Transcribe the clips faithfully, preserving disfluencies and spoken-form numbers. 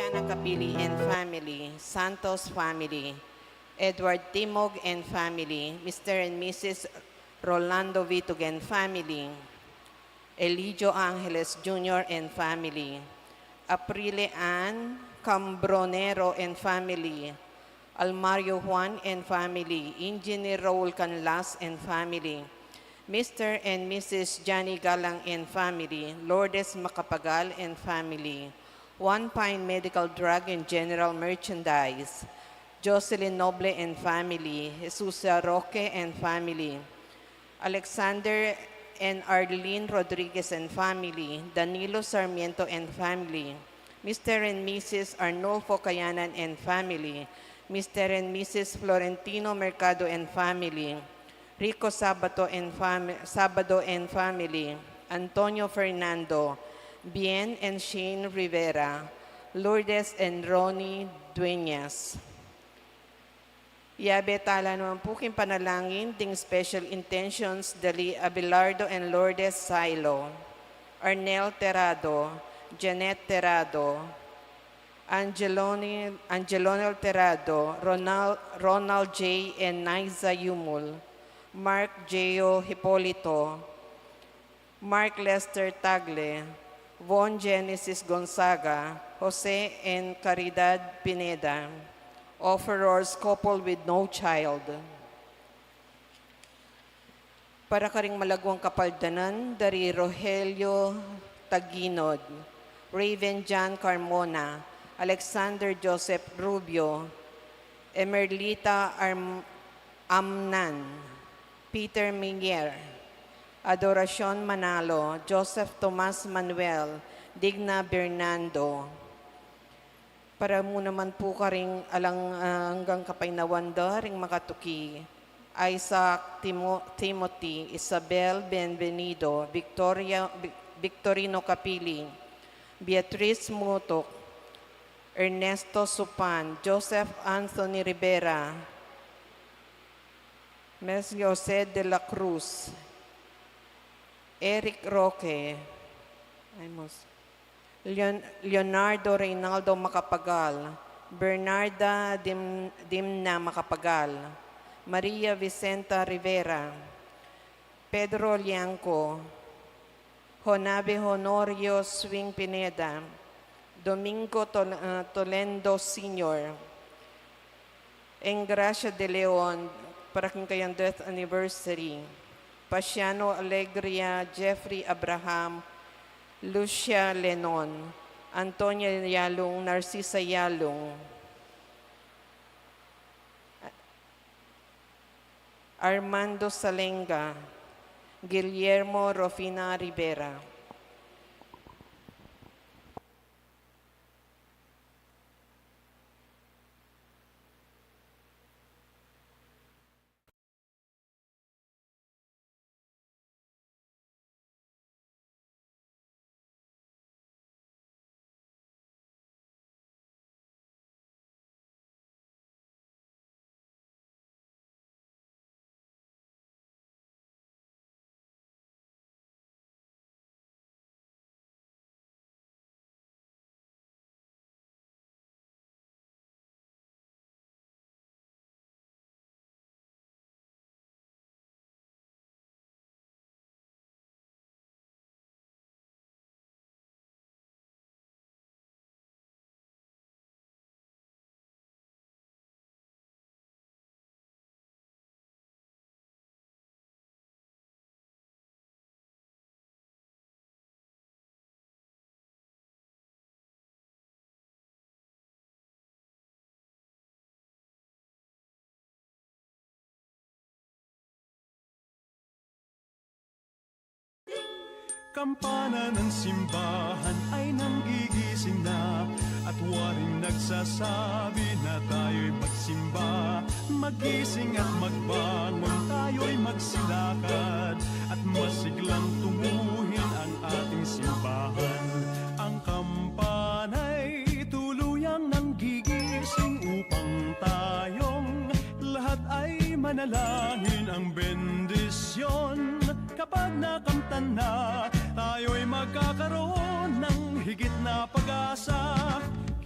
Capili and family, Santos family, Edward Timog and family, Mister and Missus Rolando Vitug and family, Elidio Angeles Junior and family, Aprile Ann Cambronero and family, Almario Juan and family, Engineer Raul Canlas and family, Mister and Missus Johnny Galang and family, Lourdes Macapagal and family, One Pine Medical Drug and General Merchandise, Jocelyn Noble and family, Jesusa Roque and family, Alexander and Arlene Rodriguez and family, Danilo Sarmiento and family, Mister and Missus Arnulfo Kayanan and family, Mister and Missus Florentino Mercado and family, Rico Sabato and fami-, Sabado and family, Antonio Fernando, Bien and Shane Rivera, Lourdes and Ronnie Dueñas. Yabe tala naman pu king panalangin ding special intentions dali Abelardo and Lourdes Silo, Arnel Terado, Janet Terado, Angeloni-, Angelonel Terado, Ronald, Ronald J. and Niza Yumul, Mark J O Hipolito, Mark Lester Tagle, Von Genesis Gonzaga, Jose and Caridad Pineda, offerors couple with no child. Para karing malagwang kapaldanan, dari Rogelio Taginod, Raven John Carmona, Alexander Joseph Rubio, Emerlita Arm-, Amnan, Peter Miguel, Adoracion Manalo, Joseph Tomas Manuel, Digna Bernardo. Para mu naman pu karing alang, ah, anggang kapaynawan da ring makatuki, Isaac Timo-, Timothy, Isabel Bienvenido, Victoria, Vic-, Victorino Capili, Beatriz Mutok, Ernesto Supan, Joseph Anthony Rivera, Mes Jose de la Cruz, Eric Roque, ay, mos-, Leon-, Leonardo Reynaldo Macapagal, Bernarda Dim-, Dimna Macapagal, Maria Vicenta Rivera, Pedro Lianco, Jonabe Honorio Swing Pineda, Domingo Tol-, ah, Tolendo Senior, Engracia de Leon, para king kayang death anniversary, Pasiano Alegria, Jeffrey Abraham, Lucia Lenon, Antonia Yalung, Narcisa Yalung, Armando Salenga, Guillermo Rufina Rivera. Kampana ng simbahan ay nanggigising na, at waring nagsasabi na tayo'y magsimba. Magising at magbangon, tayo'y magsilakad, at masiglang tunguhin ang ating simbahan. Ang kampana'y tuluyang nanggigising upang tayong lahat ay manalangin. Ang bendisyon, kapag nakamtan na, tayo'y magkakaroon ng higit na pag-asa.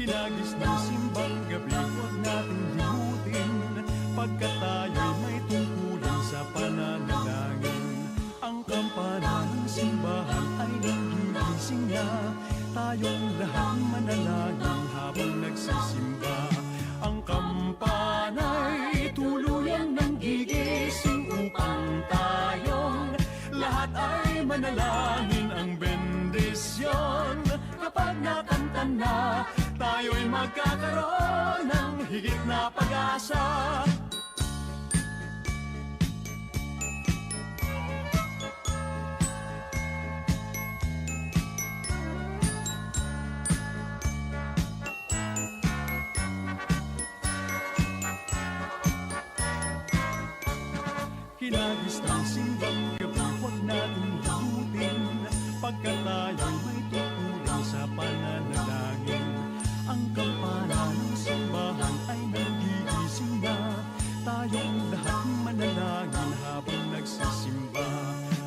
Kinagis ng simbang gabi, huwag nating limutin, pagkat tayo'y may tungkulin sa pananalangin. Ang kampana ng simbahan ay nanggigising na. Tayong lahat manalangin habang nagsisimba. Ang kampana'y tuluyang nanggigising upang tayong lahat ay manalangin. Ang bendisyon kapag nakamtan na, tayo'y magkakaroon ng higit na pag-asa. Kinagis ng simbang gabi, huwag nating limutin, pagkat tayo'y may tungkulin sa pananalangin. Ang kampana ng simbahan ay nanggigising na. Tayong lahat manalangin habang nagsisimba.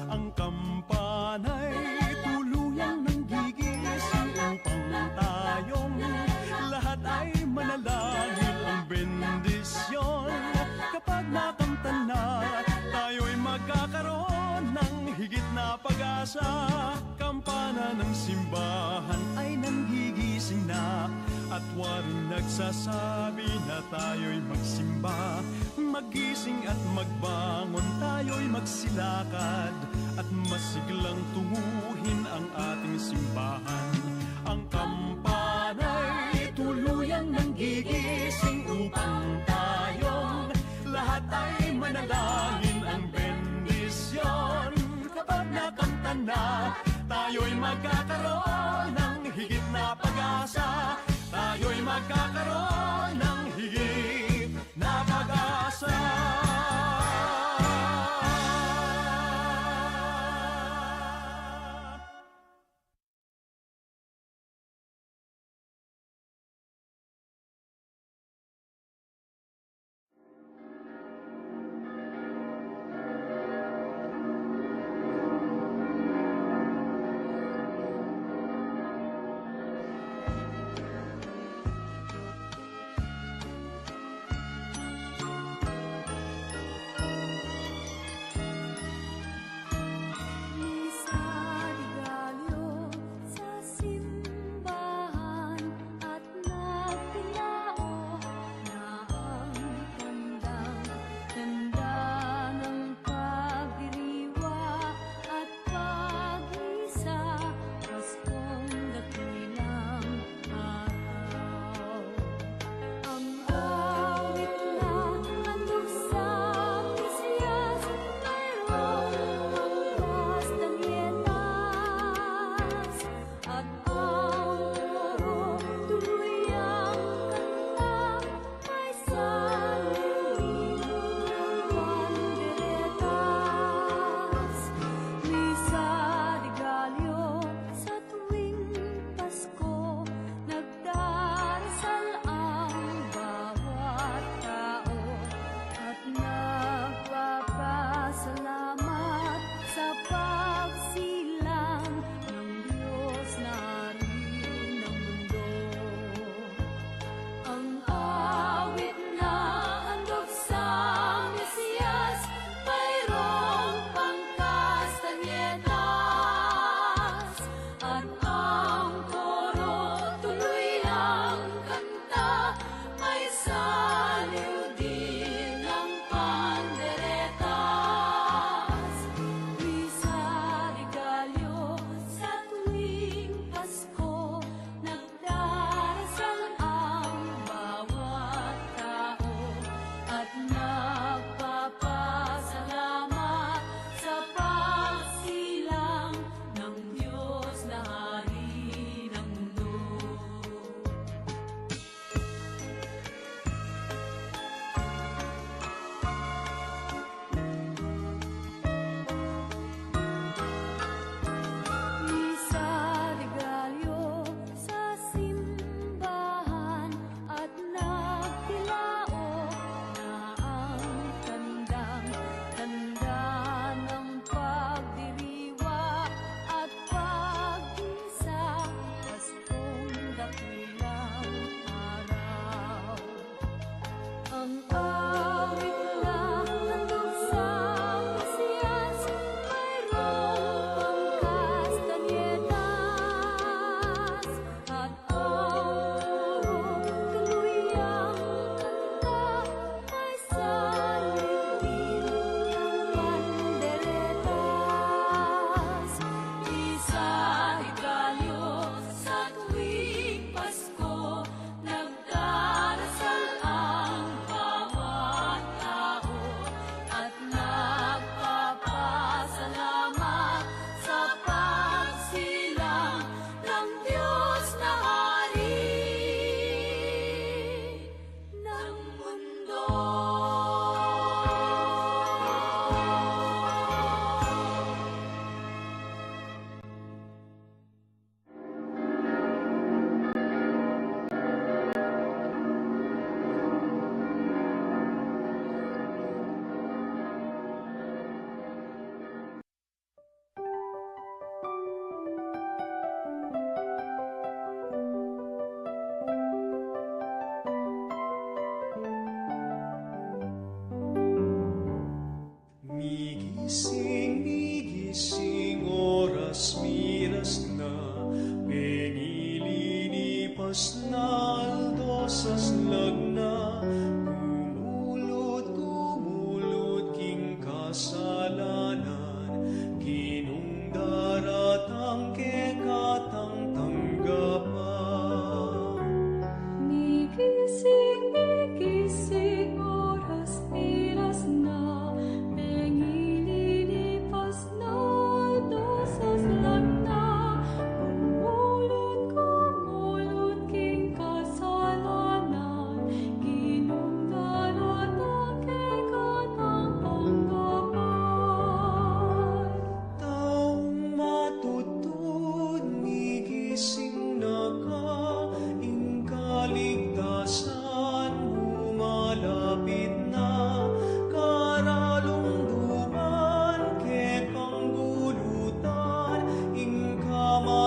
Ang kampana'y tuluyang nanggigising upang tayong lahat ay manalangin. Ang bendisyon kapag nakamtan na, tayo'y magkakaroon ng higit na pag-asa. Kampana ng simbahan ay nanggigising na, at waring nagsasabi na tayo'y magsimba. Magising at magbangon, tayo'y magsilakad, at masiglang tunguhin ang ating simbahan. Ang kampana'y tuluyang nanggigising upang tayong lahat ay manalangin. Ang bendisyon kapag nakamtan na, tayo'y magkakaroon ng higit na pag-asa. Tayo'y magkakaroon ng higit na pag-asa.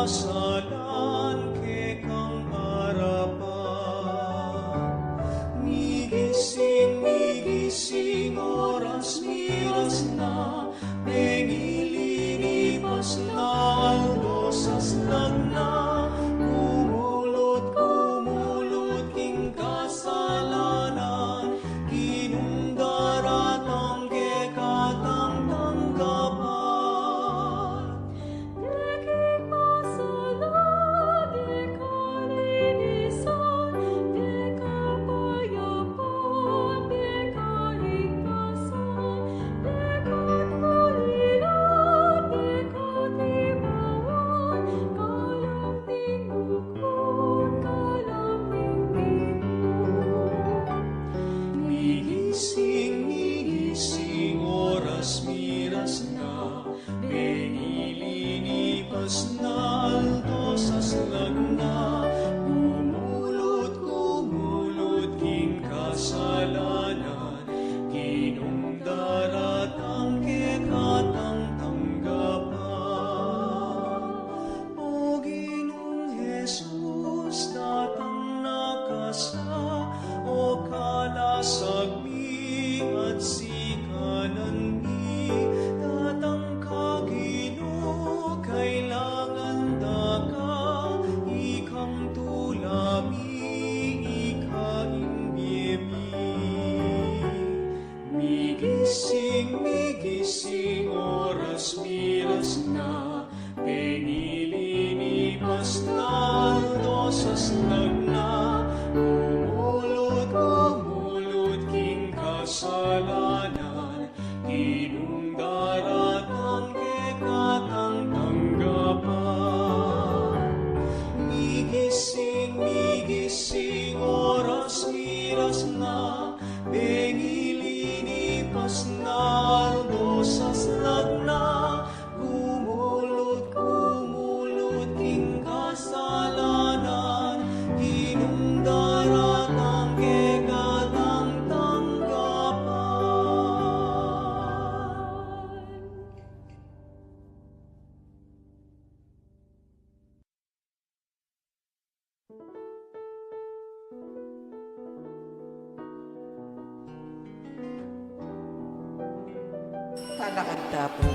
Salan kekang arapan. Migising, migising, oras miras na, bengi linipas na, aldo saslag na, gumulut, gumulut king kasalanan, Ginung daratang kekatang tanggapan. Dekeng pasalan, dekeng kalinisan, dekeng kapayapan, dekeng kaligtasan, dekeng kaluguran, dekeng katibawan, kalam ning lugud, kalam ning lugud. Migising, migising, oras miras na, bengi linipas na, aldo saslag na, gumulut, gumulut king kasalanan, Ginung daratang kekatang tanggapan. O Ginung Jesus, datang na ka sa, o kalasag mi at sikanan mi, datang ka Ginu, kailangan da ka, ikang tula mi, ika ing bie mi. Migising, migising, oras miras na, bengi linipas na, aldo saslag na, gumulut, gumulut king kasalanan, Ginung daratang kekatang tanggapan. Migising, migising, oras miras na, bengi linipas na, aldo saslag na, gumulut, gumulut king kasalanan, Ginung daratang kekatang tanggapan. Talakad ta pu.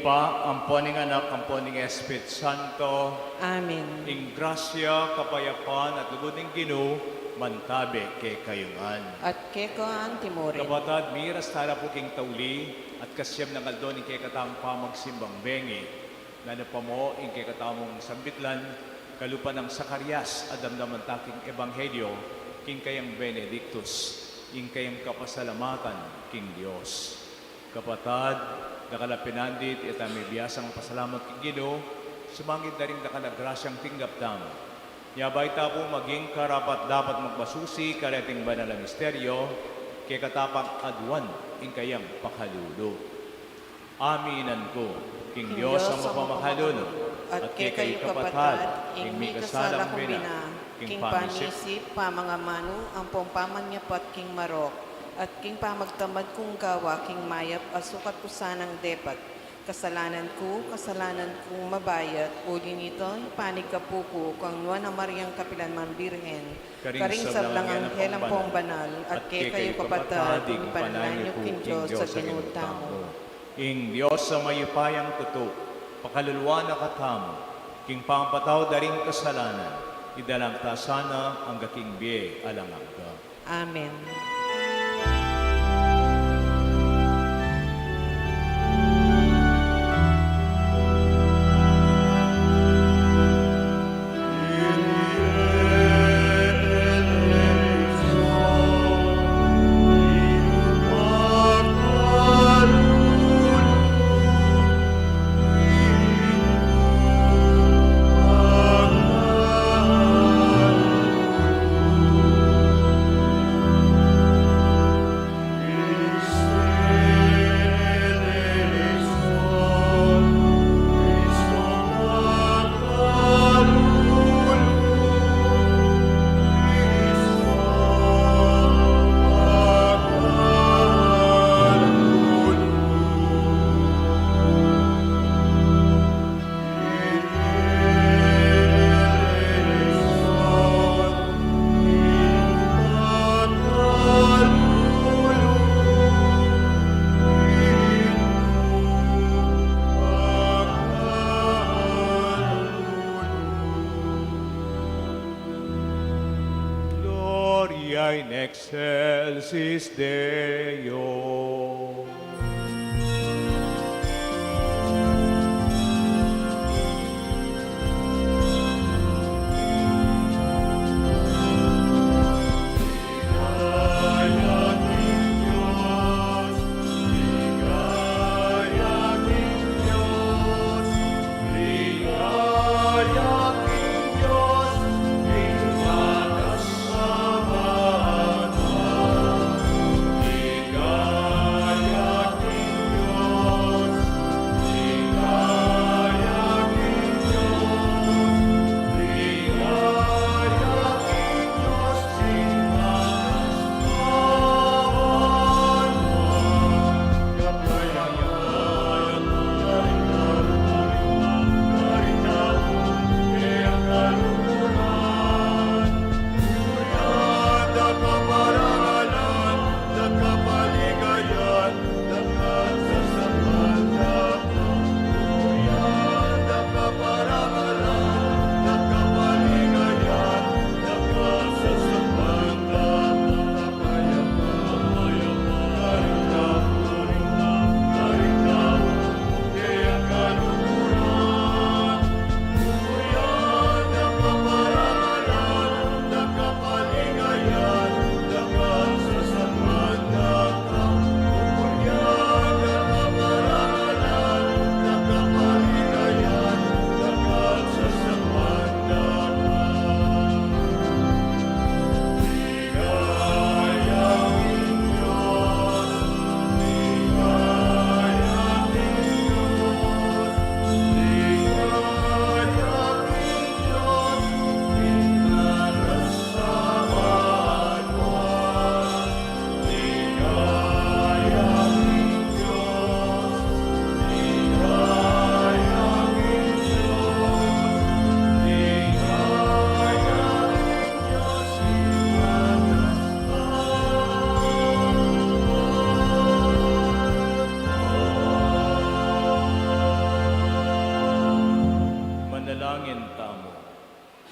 Ibpa, ampo ning Anak, ampo ning Espiritu Santo. Amen. Ing grasya, kapayapan, at lugud ning Ginu, mantabe kekayu ngan. At keka antimurin. Kapatad, miras tala pu king tauli at kasiam nang aldo ning kekatamung pamagsimbang bengi. Nanu pa mu ing kekatamung sambitlan, kalupa nang Zacarias a damdaman ta king Ebanghelyo, king kayang Benedictus, ing kayang kapasalamatan king Dios. Kapatad, dakal a pinandit, ita mi biasang pasalamat king Ginu, sumangid da ring dakal a grasyang tinggap tamu. Nya ba ita pu maging karapat-dapat magmasusi kareting banal a misteryo, kekata pang aduan ing kayang pakalulu. Aminan ku king Dios a mapamakalulu, at kekayu kapatad, ing mikasala kung bina, king pamisip, pamangamanu, ampong pamanyapat king marok, at king pamagtamad kung gawa king mayap a sukat ku sanang depat. Kasalanan ku, kasalanan kung mabayat, uli nita, ipanik ku pu kang Nuan a Mariang kapilan man Birhen, karing sablang anghel ampong banal, at kekayu kapatad, ing panalangin yu king Dios a Ginu tamu. Ing Dios a mayupayang tutu, pakaluluan na katamu, king pamapatawad da ring kasalanan, idala na kata sana angga king bie alang angga. Amen. Gloria in excelsis Deo.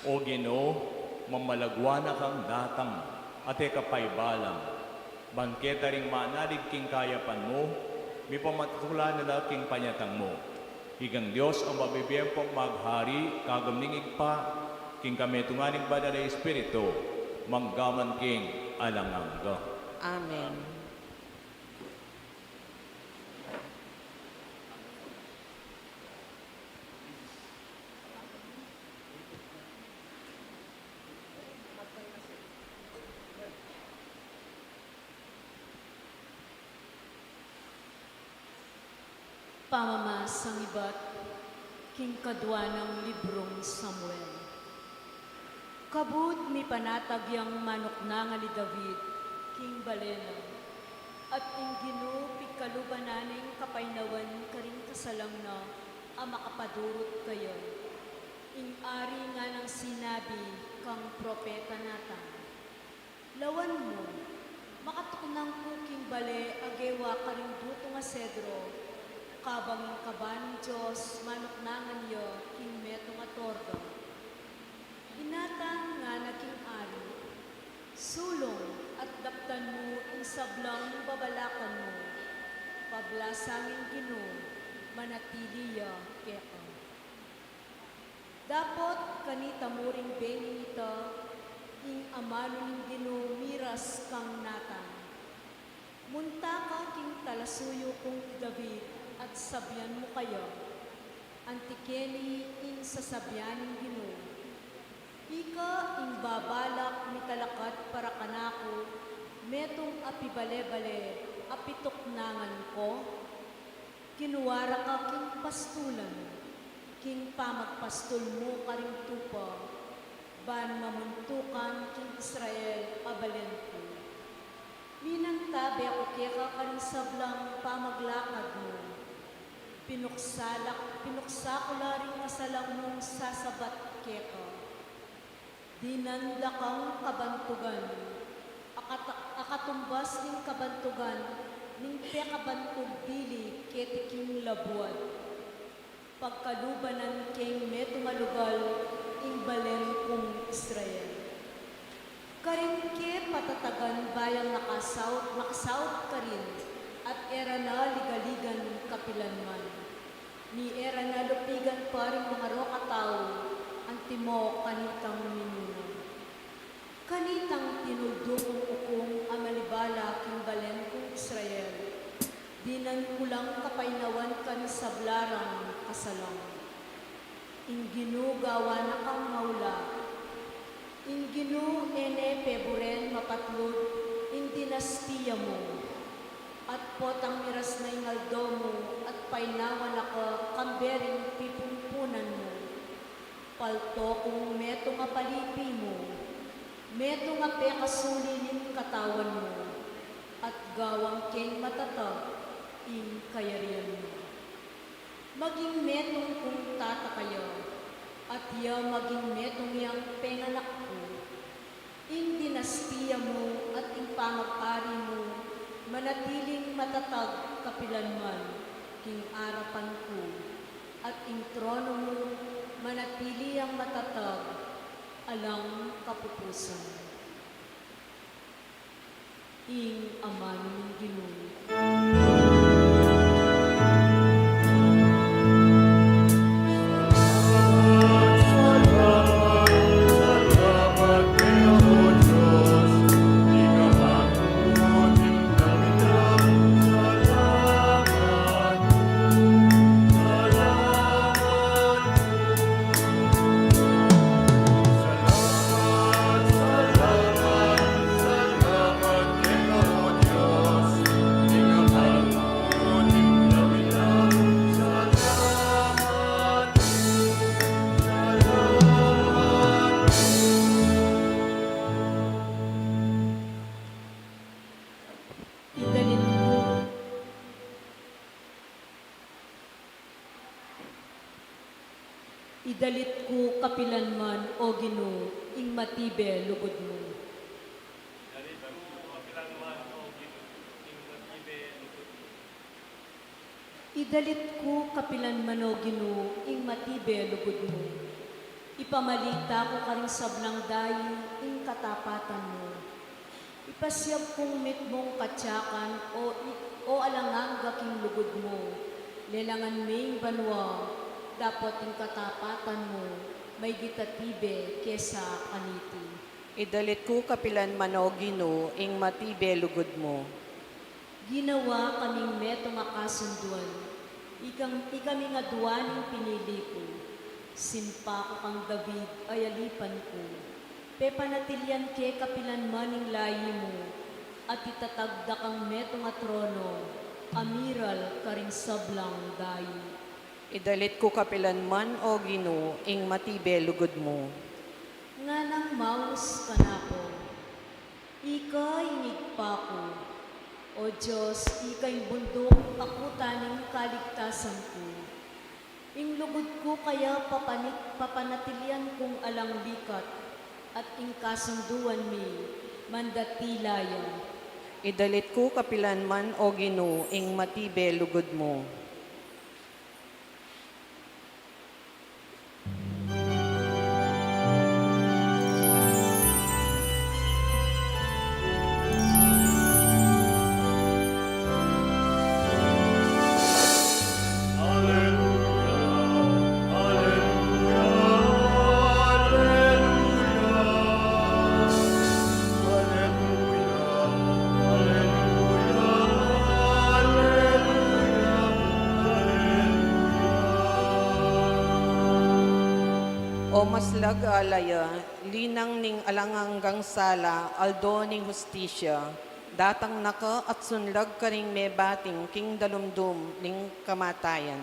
O Ginu, mamalagwa na kang datang, at e ka paibalang. Ban keta ring manalig king kayapan mu, mipamatutulan na la king panyatang mu. Ikang Dios a mabibie ampong maghari, kayabe ning Ibpa, king kamitungan ning Banal a Espiritu, mangga man king alang angga. Amen. Pamamasang ibat king kadua nang librung Samuel. Kabud mipanatag yang manuknangan i David king bale na, at ing Ginu pigkaluban na neng kapaynawan karing kasalang na a makapadurut kaya. Ing ari nganang sinabi kang propeta Natan, "Lawan mu, makatuknang ku king bale a gewa karing dutung a sedro, kabang ing kaba ning Dios manuknangan ya king metung a torda." I Natan ngana king ari, "Sulung at daptan mu ing sablang babalakan mu, pablasang ing Ginu manatili ya keka." Dapot kanita mu ring bengi nita, ing amanu ning Ginu miras kang Natan, "Munta ka king talasuyu kung i David at sabian mu kaya, 'Anti keni ing sasabian ning Ginu: Ika ing babalak mitalakad para kanaku metung a pibale-bale a pituknangan ku? Kinuara ka king pastulan, king pamagpastul mu karing tupa, ban mamuntukan king Israel a balen ku. Minantabe ku keka karing sablang pamaglakad mu. Pinuksa la, pinuksa ku la ring kasalang mung sasabat keka. Dinan da kang kabantugan, akat-, akatumbas ning kabantugan ning pekabantug dili keti king labuad. Pagkalubanan keng metung a lugal ing balen kung Israel. Karin ke patatagan bayang nakasaut, makasaut karin, at e ra na ligaligan kapilan man. Ni e ra na lupigan pa ring mangarok a tau, antimo kanitang minuna. Kanitang tinuldu kung ukung a manibala king balen kung Israel, dinan ku lang kapaynawan karing sabla rang kasalang. Ing Ginu gawan na kang maula. Ing Ginu e ne peburen mapatlud ing dinastiya mu. At potang miras na ing aldo mu at paynawan na ka kambe ring pipumpunan mu. Palto kung metung a palipi mu, metung a pekasuli ning katawan mu, at gawang keng matatag ing kayarian mu. Maging metung kung tata kaya, at ya maging metung yang penganak ku. Ing dinastiya mu at ing pamag-ari mu manatiling matatag kapilan man king arapan ku, at ing trono mu manatili yang matatag alang kapupusan. Ing amanu ning Ginu. Idalit ku, idalit ku kapilan man, O Ginu, ing matibe lugud mu. Idalit ku kapilan man, O Ginu, ing matibe lugud mu. Idalit ku kapilan man, O Ginu, ing matibe lugud mu. Ipamalita ku karing sablang dayu ing katapatan mu. Ipasiag kung mitmung katyakan, o i-, o alang angga king lugud mu. Lelangan me ing banua, dapot ing katapatan mu maigit a tibe kesa kaniti. Idalit ku kapilan man, O Ginu, ing matibe lugud mu. Ginawa kaming metung a kasunduan, ikang, ikaming adua ning pinili ku. Simpa ku kang David a yalipan ku. Pepanatilian ke kapilan man ing layi mu, at itatag da kang metung a trono, a miral karing sablang dayu. Idalit ku kapilan man, O Ginu, ing matibe lugud mu. Nganang maus kanaku. Ika ing Ibpa ku, O Dios, ika ing bunduk a kuta ning kaligtasan ku. Ing lugud ku kaya papanit-, papanatilian kung alang likat, at ing kasunduan mi, mandatila ya. Idalit ku kapilan man, O Ginu, ing matibe lugud mu. O maslag a laya, linang ning alang anggang sala, aldo ning hustisya, datang na ka at sunlag karing mebating king dalumdum ning kamatayan.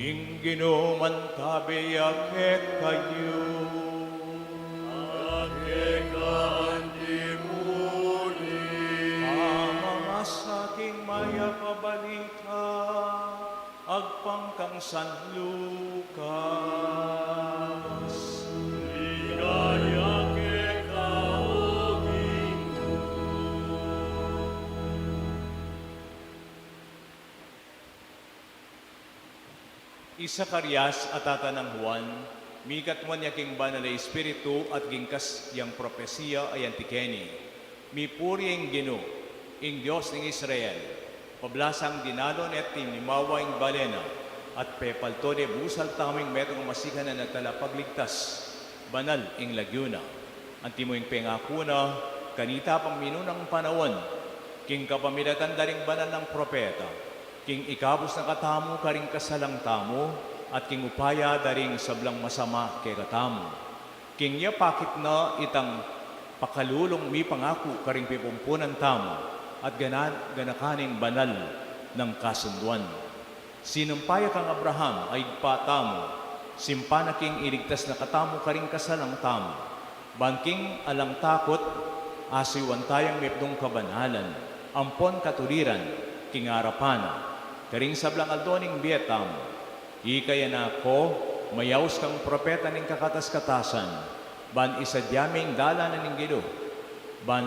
Ing Ginu mantabe ya kekayu. At keka antimurin. Pamamasa king mayap a balita agpang kang San Lucas. Ligaya keka, O Ginu. I Zacarias a tata nang Juan, mikatmuan ya king Banal a Espiritu at king kas yang propesia a anti keni. Mipuri ing Ginu, ing Dios ning Israel, pablasang dinalo ne at tinimawa ing bale na, at pepalto ne busal tamu ing metung a masikan a talapagligtas. Banal ing lagyu na. Antimo ing pengaku na kanita pang minunang panaun, king kapamilatan da ring banal nang propeta, king ikabus na katamu karing kasalang tamu, at king upaya da ring sablang masama kekatamu. King yapakit na itang pakalulung mipangaku karing pipumpunan tamu, at gana-, ganakan ing banal nang kasunduan. Sinumpa ya kang Abraham a ibpa tamu, simpa na king iligtas na katamu karing kasalang tamu, ban king alang takut, asuyuan tayang mipnung kabanalan ampon katuliran king arapan na, karing sablang aldo ning bie tamu. Ika ya na ko, mayaus kang propeta ning kakatas-katasan, ban isadya me ing dalan na ning Ginu, ban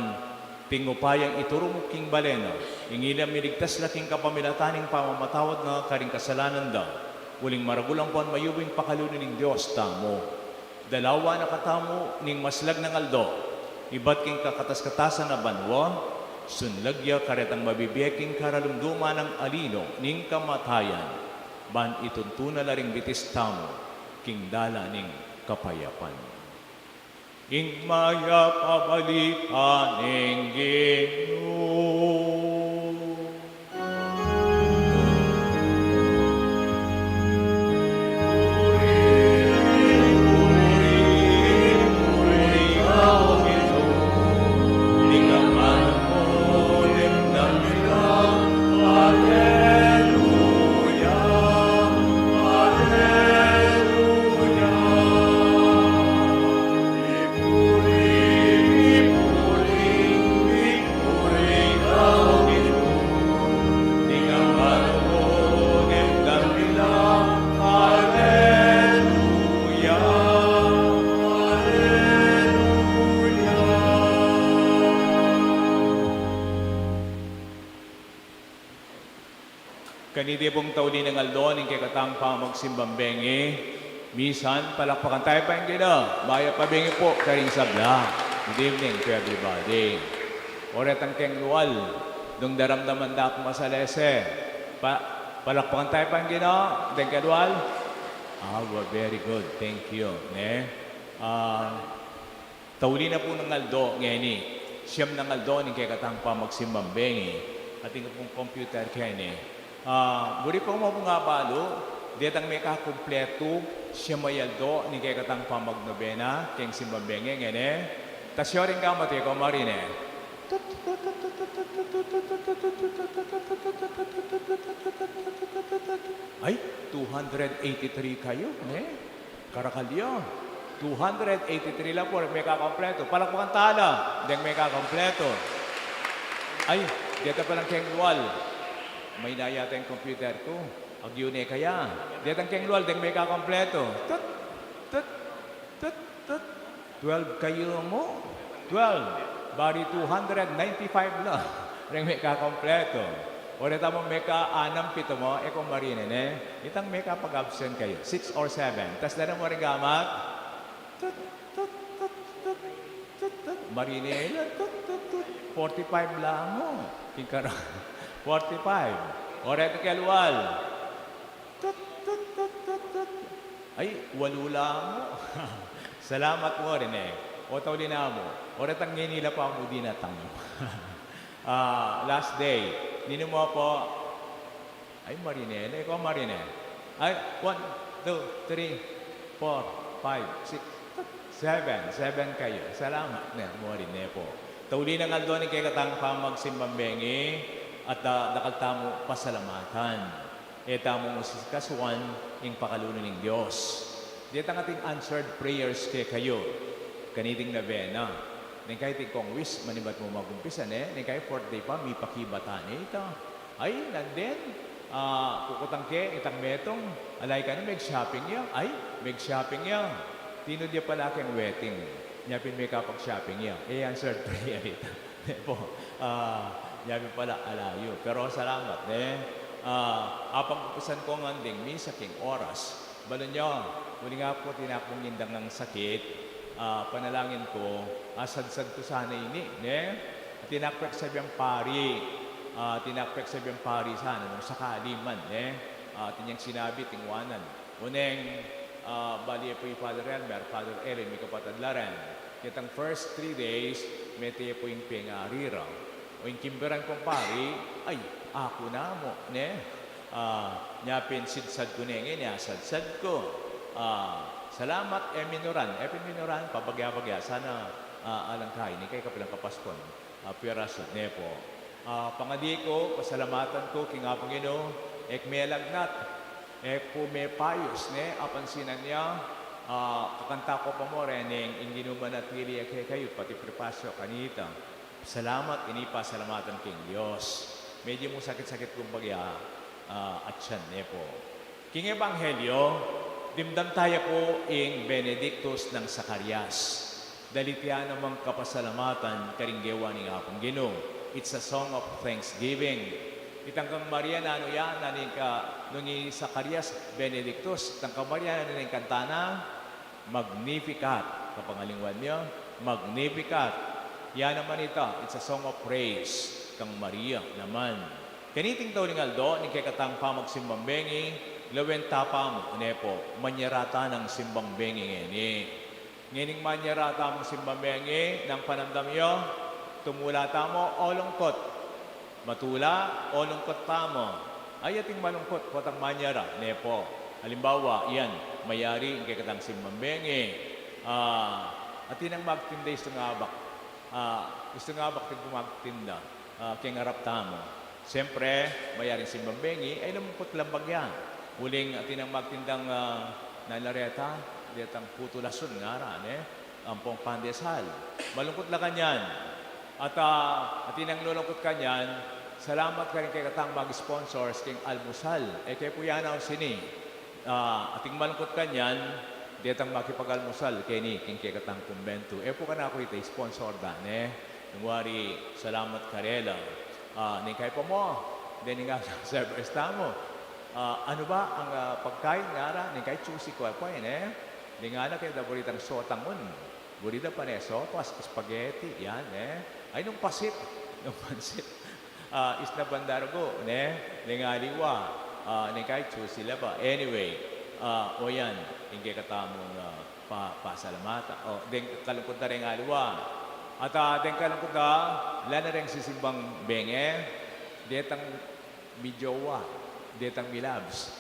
king upayang ituru mu king bale na, ing ila miligtas la king kapamilatan ning pamamatawad na karing kasalanan da, uling maragul ampon mayumu ing pakalulu ning Dios tamu. Dalawa na katamu ning maslag nang aldo, ibat king kakatas-katasan a banua, sunlag ya karetang mabibie king karalumduman nang alino ning kamatayan, ban ituntu na la ring bitis tamu king dalan ning kapayapan. Ing mayap a balita ning Ginu. Kaniti pung tauli nang aldo ning kekatang pamagsimbang bengi, misan palakpakan tayu pa ing Ginu. Mayap a bengi pu karing sabla. Good evening to everybody. Oretang keng lual, nung daramdaman da kung masalese, pa, palakpakan tayu pa ing Ginu. Deng keng lual. Ah, very good. Thank you. Ne? Ah, Tauli na pu nang aldo ngeni, siyam nang aldo ning kekatang pamagsimbang bengi, atin ku pung computer keni. Ah, buri pu mu pung abalu, detang mekakumpletu, siyam a aldo ning kekatang pamagnobena keng simbang bengi ngeni. Tasyo ring gamat e, Ko Marine. Ay, two hundred eighty-three kayu, ne? Karakal ya. Two hundred eighty-three la pu, mekakompletu. Palakpakan tala, deng mekakompletu. Ay, deta palang keng lual. Mayna yata ing computer ku. Agyu ne kaya. Detang keng lual, deng mekakompletu. Tut, tut, tut, tut. Twelve kayu mu. Twelve. Bari two hundred ninety-five la. Deng mekakompletu. O, reta mu meka anam, pitu mu, e, Ko Marine, ne? Itang mekapag-absent kayu. Six or seven. Tas dana mu ring gamat. Tut, tut, tut, tut, tut, tut. Marine la, tut, tut, tut. Forty-five la mu. King kara-, forty-five. O, reta keng lual. Tut, tut, tut, tut, tut. Ay, walu la mu. Salamat mu rin e. O, tauli na mu. O, retang ngeni la pa mu dinatang. Ah, last day. Ninu mu pu? Ay, Marine, e, Ko Marine. Ay, one, two, three, four, five, six, seven. Seven kayu. Salamat ne, Marine pu. Tauli nang aldo ning kekatang pamagsimbang bengi at, ah, dakal tamu pasalamatan. E tamu mu sikasuan ing pakalulu ning Dios. Detang ating answered prayers kekayu. Kaniting nobena. Neng kayting kong wish, manibat mu magumpisa ne, neng kay fourth day pa, mipakibat ne ita. Ay, nandin, ah, kukutang ke, itang metung, ala ya kanu, meg-shopping ya. Ay, meg-shopping ya. Tinud ya pala keng wedding. Nya pin mekapag-shopping ya. E answered prayer ita. Ne pu, ah, nya pin pala, ala yu. Pero salamat, ne? Ah, apagumpisan ku ngan ding misa king oras. Balu yu, uling apu, atin kung indang sakit, ah, panalangin ku, asadsad ku sana ini, ne? Atin ku peksabian pari, ah, atin ku peksabian pari sana, nung sakali man, ne? Ah, atin yang sinabi, tingwanan. Oneng, ah, bali e pu i Father Elmer, Father Ellen, mikapatad la ren. Ketang first three days, mete pu ing pengari ra. O ing kimberan kung pari, ay, aku na mu, ne? Ah, nya pin sidsad ku ne ngeni, asadsad ku. Ah, salamat, e minuran, e pin minuran, pabagya-bagya, sana, ah, alang kaini keng kapilan kapaskon. Ah, pirasu ne pu. Ah, pangadi ku, pasalamatan ku king Apung Ginu, e ku melagnat, e ku mepayus, ne, apansinan ya, ah, kakanta ku pa mu reng ing Ginu manatili ya kekayu, pati Prepacio kanita. Salamat, ini pasalamatan king Dios. Medyo mu sakit-sakit kung bagya, ah, atyan ne pu. King Ebanghelyo, dimdam taya pu ing Benedictus nang Zacarias. Dalitia namang kapasalamatan karing gewa ning Apung Ginu. It's a song of thanksgiving. Itang kang Maria nanu ya, nanu ing ka, nung i Zacarias, Benedictus, itang kang Maria nanu ing kanta na, Magnificat, kapangalingwan yu, Magnificat. Ya naman ita, it's a song of praise kang Maria naman. Kaniting tauling aldo ning kekatang pamagsimbang bengi, lawen ta pa mu, ne pu, manyarata nang simbang bengi ngeni. Ngening manyarata mung simbang bengi, nung panamdam yu, tumula ta mu o lungkut. Matula o lungkut tamu. Ay, ating malungkut, potang manyara, ne pu. Alimbawa, yan, mayari ing kekatang simbang bengi. Ah, atin nang magtinda istung abak. Ah, istung abak king magtinda. Ah, keng arap tamu. Siyempre, mayaring simbang bengi, ay lumungkut lang bagya. Uling atin nang magtindang, ah, nanareta, detang putulasun ngara, ne? Ampong pandesal. Malungkut la kanyan. At, ah, atin nang lulungkut kanyan, salamat karing kekatang mag-sponsors king almusal. E ke pu ya nanu sini. Ah, ating malungkut kanyan, detang makipag-almusal keni king kekatang kumbentu. E pu kanaku ita sponsor da, ne? Nung wari, salamat karela. Ah, ning kay pa mu, Deni nga sa tamu, ah, anu ba ing, ah, pagkain ngara ning kayang Chusi? Kaya pa, eh. Deni ngana kaya da buri dang sotangun. Buri da pa ne sopas, spaghetti, yan, eh. Ay, nung pasit, nung pansit. Ah, isnab a dargu, ne? Deng aliwa, ah, ning kayang Chusi la ba. Anyway, ah, o yan, ing kekatamung, ah, pa-, pasalamatan. O, deng kalungkut na reng aliwa. At, ah, deng kalungkut na, ala na reng sisimbang bengi, detang mijowa, detang milabs.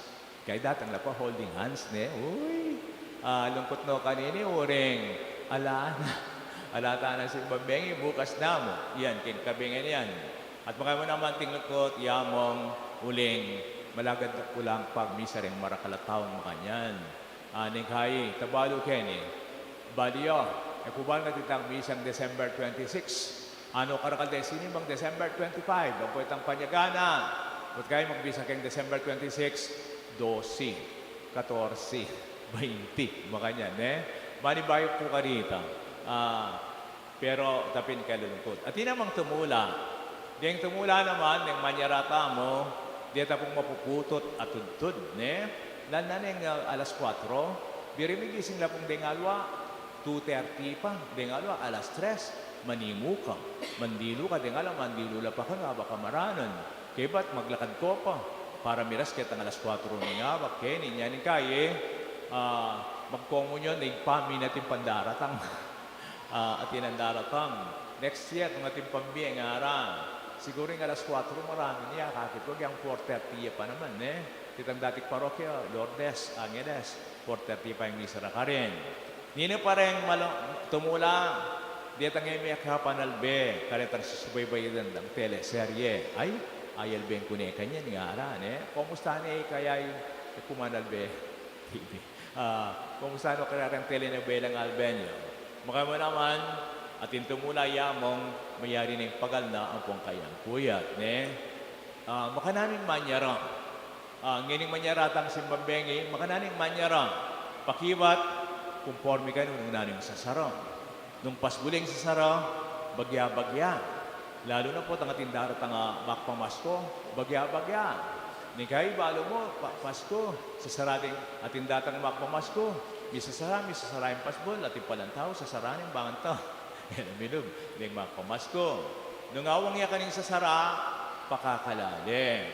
Kaya datang la pa holding hands, ne? Uy! Ah, lungkut no kanini, uring ala na. Ala tana simbang bengi, bukas na mu. Yan, king kabengi yan. At makaya mu naman ing lungkut, yamung uling malagad na ku lang pagmisa reng marakal a taung makanyan. Ah, ning kayi, tabalu keni. Balu ya, e pu ba ngan itang misang December twenty-six? Ano karakal deng sinimbang December twenty-five? Ampo itang panyagana. Balu kayung magmisa keng December twenty-six, dose, katorse, baynti, makanyan, ne? Manibayuk pu kanita. Ah, pero dapin kalulungkut. Atin namang tumula. Deng tumula naman, deng manyara tamu, deta pung mapuputut a tudtud, ne? Lalo na neng, ah, alas kuatro, buri migising la pung deng aliwa, two thirty pa, deng aliwa, alas tres, manimu ka. Mandilu ka, deng aliwa, mandilu la pa kanu, a baka maranun. Kaybat maglakad ko pa, para miras ketang alas kuatro ning abak, keni, nya ning kayi, ah, magkomunyon, ing paminat ing pandaratang. Ah, atin ang daratang. Next year, nung atin pang bie, ngara. Siguru ing alas kuatro, maranun ya, akakit ku, agyang four thirty ya pa naman, ne? Itang dating parokya, Lourdes, Angeles, four thirty pa ing misa ra karin. Ninu pa reng malo-, tumula, detang e mekapanalbe, karetang susubaybayan dang teleserye. Ay, ayalben ku ne kanyan, ngara, ne? Komusta ne kaya ing kumanalbe? T V. Ah, komusta no kareng telenobelang alben yu? Makaya mu naman, atin tumula, yamung mayari neng pagal na ampong kayang puyat, ne? Ah, makananu ing manyara. Ah, ngening manyara tang simbang bengi, makananu ing manyara. Pakibat, kumporme kanu nung nanu ing sasara. Nung pasbul ing sasara, bagya-bagya. Lalu na pu itang atin daratang, ah, magpamasko, bagya-bagya. Ning kayi balu mu, pa-, Pasko, sasara ding atin daratang magpamasko. Misasara, misasara ing pasbul, atin palang tau, sasara ning banganta. Yan ang milub, ding magpamasko. Nung awang ya kaning sasara, pakakalalim.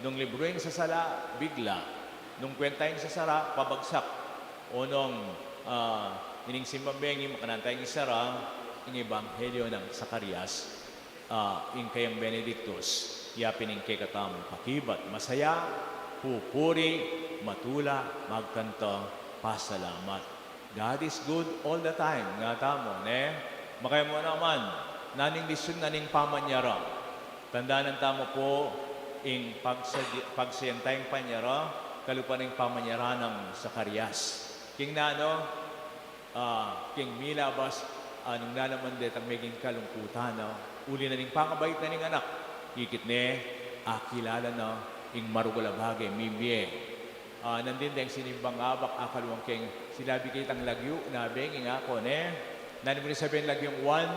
Nung libru ing sasara, bigla. Nung kwenta ing sasara, pabagsak. O nung, ah, ining simbang bengi, makananu tang isara, ing Ebanghelyo nang Zacarias, ah, ing kayang Benedictus, yapin ing kekatamung pakibat, masaya, pupuri, matula, magkanta, pasalamat. God is good all the time, nga tamu, ne? Makaya mu naman, nanu ing lisun na ning pamanyara. Tandanan tamu pu, ing pagsa-, pagsayan tang panyara, kalupa ning pamanyara nang Zacarias. King nanu, ah, king milabas, ah, nung nanu naman detang meging kalungkutan na, uli na ning pangabait na ning anak, ikit ne, akilala na, ing maragul a bage, mibie. Ah, nandin deng sinimbang abak, akaluang keng sinabi kang lagyu, na bengi nga ku, ne? Nanu mu ning sabian lagyung one,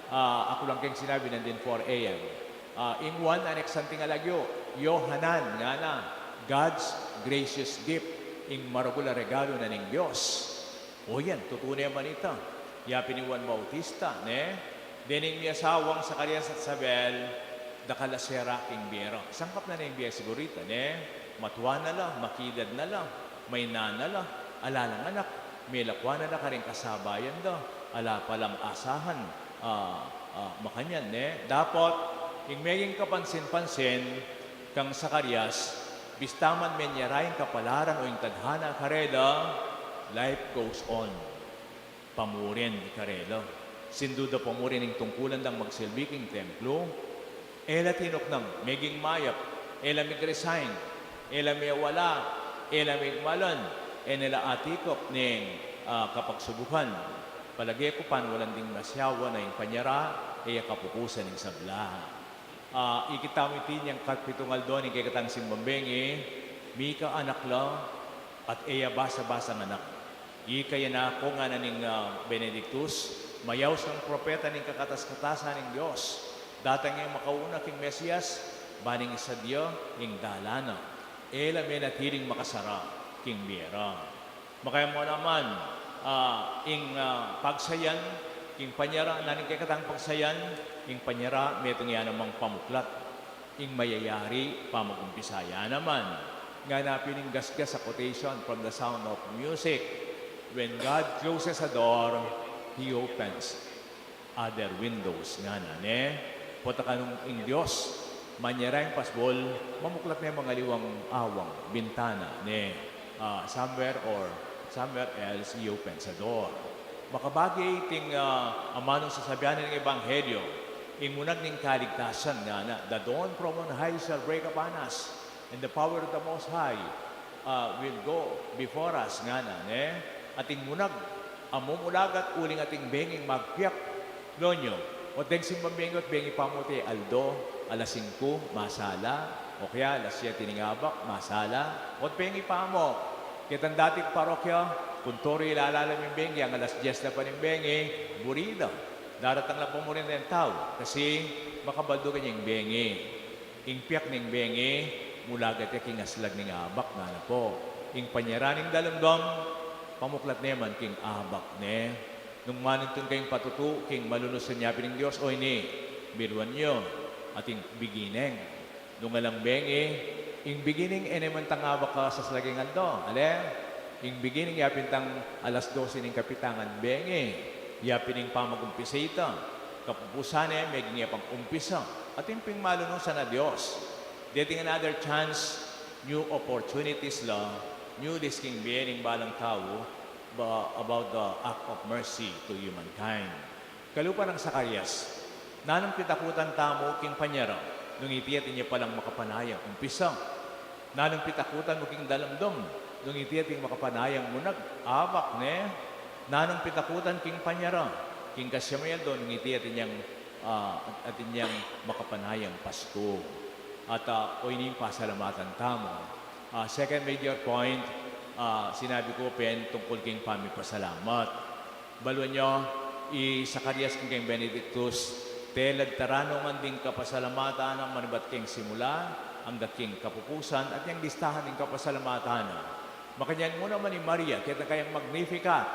ah, akaluang keng sinabi nandin four A M. Ah, ing one, anak santing a lagyu, Yohanan, ngana, God's gracious gift, ing maragul a regalu na ning Dios. O yan, tutu ne man ita. Yapin i Juan Bautista, ne? Dening miasawang Zacarias at Isabel, dakal a sera king bie ra. Sangkap na ne ing bie siguru ita, ne? Matua na la, makidad na la, mayna na la, ala lang anak, melakwan na la karing kasabayan da, ala palang asahan, ah, ah, makanyan, ne? Dapot, ing meging kapansin-pansin, kang Zacarias, bista man menyara ing kapalaran o ing tadhana karela, life goes on. Pamurin i karela. Sinduda pamurin ing tungkulan dang magsilbi king templo. E la tinuknang meging mayap, e la mig-resign, e la mewala, e la migmalan, e ne la atikup ning, ah, kapagsubukan. Palage ku panawalan ding masyawan a ing panyara, e ya kapupusan ning sabla. Ah, ikit tamu iti inyang kapitung aldo ning kekatang simbang bengi, mika anak la, at e ya basa-basang anak. Ika ya na ku, ngana ning, ah, Benedictus, mayaus nang propeta ning kakatas-katasan ning Dios. Datang yang makauna king Mesias, Ban ing isadya ing dalan na, e la menatiling makasara king bie ra. Makaya mu naman, ah, ing, ah, pagsayan king panyara, nanu ing kekatang pagsayan king panyara, metung ya namang pamuklat ing mayayari pamag-umpisa ya naman. Ngana pin ing gasgas a quotation from The Sound of Music, "When God closes a door, He opens other windows," ngana, ne? Pota kanung ing Dios manyara ing pasbul, mamuklat ne mang aliwang awang bintana, ne? Ah, somewhere or somewhere else, He opens a door. Makabage iting, ah, amanung sasabian ning Ebanghelyo, ing munag ning kaligtasan, ngana, "The dawn from on high shall break upon us, and the power of the Most High, ah, will go before us," ngana, ne? Ating munag a mumulagat uling ating benging magpiak. Lawen yu, ot deng simbang bengi, ot bengi pamu ote aldo, alas singku, masala, o kaya alas siyete ning abak, masala, ot bengi pamu. Ketang dating parokya, kunturing ilalalam ing bengi, ing alas dyes na pa ning bengi, buri da. Daratang la pa mu rin deng tau, kasi makabaldo kanya ing bengi. Ing piak ning bengi, mulagat ya king aslag ning abak, ngana pu. Ing panyara ning dalamdam, pamuklat ne man king abak ne. Nung manintun kayung patutu king malunus a yapin ning Dios, o ini, biruan yu, ating beginning. Nung alang bengi, ing beginning e ne man tang abak a saslag ing aldo, ale? Ing beginning yapin tang alas dose ning kapitangan bengi, yapin ing pamag-umpisa ita. Kapupusan ne, meging ya pang umpisa. Atin pin ing malunusan a Dios. Dating another chance, new opportunities la, new days king bie ning balang tau, ba, about the act of mercy to humankind. Kalupa nang Zacarias, nanung pitakutan tamu king panyara, nung iti atin ya palang makapanayang umpisa? Nanung pitakutan mu king dalamdam, nung iti atin makapanayang munag, abak ne? Nanung pitakutan king panyara, king kasyam a aldo, nung iti atin yang, ah, atin yang makapanayang Pasku? At, ah, o ini ing pasalamatan tamu. Ah, second major point, ah, sinabi ku pin tungkul king pamipasalamat. Balu yu, i Zacarias king kayang Benedictus, telad taranungan ding kapasalamatan na manibat king simula angga king kapupusan, at yang listahan ding kapasalamatan na. Makanyan mu naman i Maria, keta kayang Magnificat,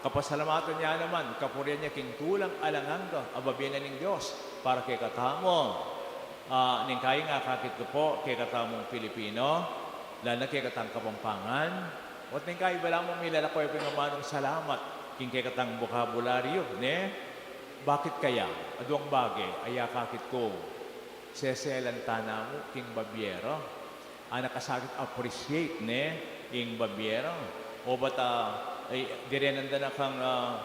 kapasalamatan ya naman, kapurian ya king tulang alang angga a bibie na ning Dios para kekatamu. Ah, ning kayang akakit ku pu, kekatamung Pilipino, lalo na kekatang Kapampangan, ot ning kayang balamu milalako ya pin amanung salamat king kekatang bokabularyu, ne? Bakit kaya? Aduang bage a akakit ku. Seselan tana mu king bibie ra. Ana kasakit appreciate, ne, ing bibie ra. O bata, ay, direnan da na kang, ah,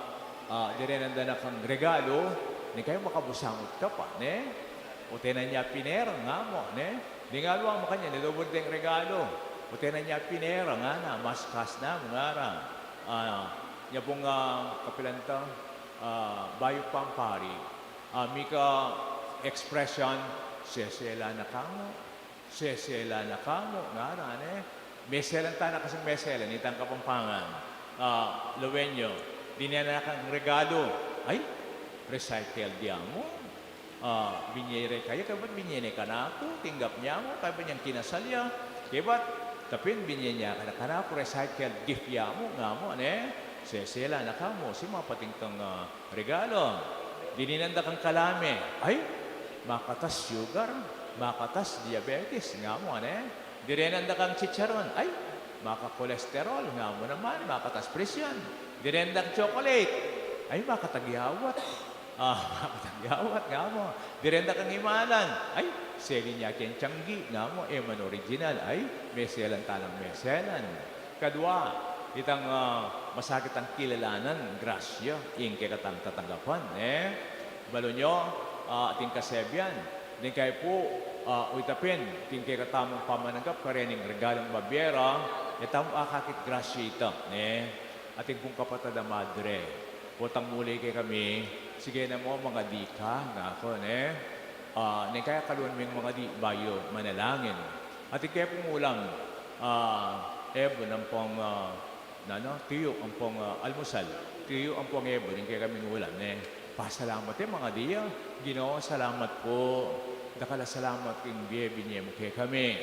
ah, direnan da na kang regalo, ning kayang makabusangut ka pa, ne? O tena nya pinera, ngamu, ne? Ding aliwa makanyan, ne, dobul deng regalo. O tena nya pinera, ngana, mas kas na, ngara. Ah, nya pung, ah, kapilan ta, ah, Bayuk Pampari. Ah, mika expression, seselan na kamu. Seselan na kamu, ngara, ne? Meselan tana kasing meselan itang Kapampangan. Ah, lawen yu, dinan da na kang regalo. Ay, recycled ya mu. Ah, binye re kaya, kaybat binye ne kanaku, tinggap ya mu, kaybat yang kinasal ya. Kaybat, tapin binye ne kanaku, recycled gift ya mu, ngamu, ne? Seselan na kamu, simapating kang, ah, regalo. Dininan da kang kalame. Ay, makatas sugar, makatas diabetes, ngamu, ne? Direnan da kang chicharon. Ay, maka-cholesterol, ngamu naman, makatas presyon. Direnan da kang chocolate. Ay, makatagyawat. Ah, makatagyawat, ngamu. Direnan da kang imalan. Ay, selin ya keng tiyanggi, ngamu, e man original. Ay, meselan tanang meselan. Kadua, itang, ah, masakit a kilalanan, grasya, ing kekatang tatanggapan, ne? Balu yu, ah, ating kasebian, ning kaya pu, ah, uy tapin, ing kekatamung pamananggap, karening regalung bibie ra, e tamu akakit grasya ita, ne? Ating pung kapatad a madre, potang muli kekami, sige na mu, mangadi ka, ngaku, ne? Ah, ning kaya kaluan ming mangadi, bayu manalangin. Ating kaya pung ulam, ah, ebon ampong, ah, nanu, tuyu ampong, ah, almusal. Tuyu ampong ebon, ing kekaming ulam, ne? Pasalamat e, mangadi ya. Ginu, salamat pu. Dakal a salamat king bie binye mu kekami.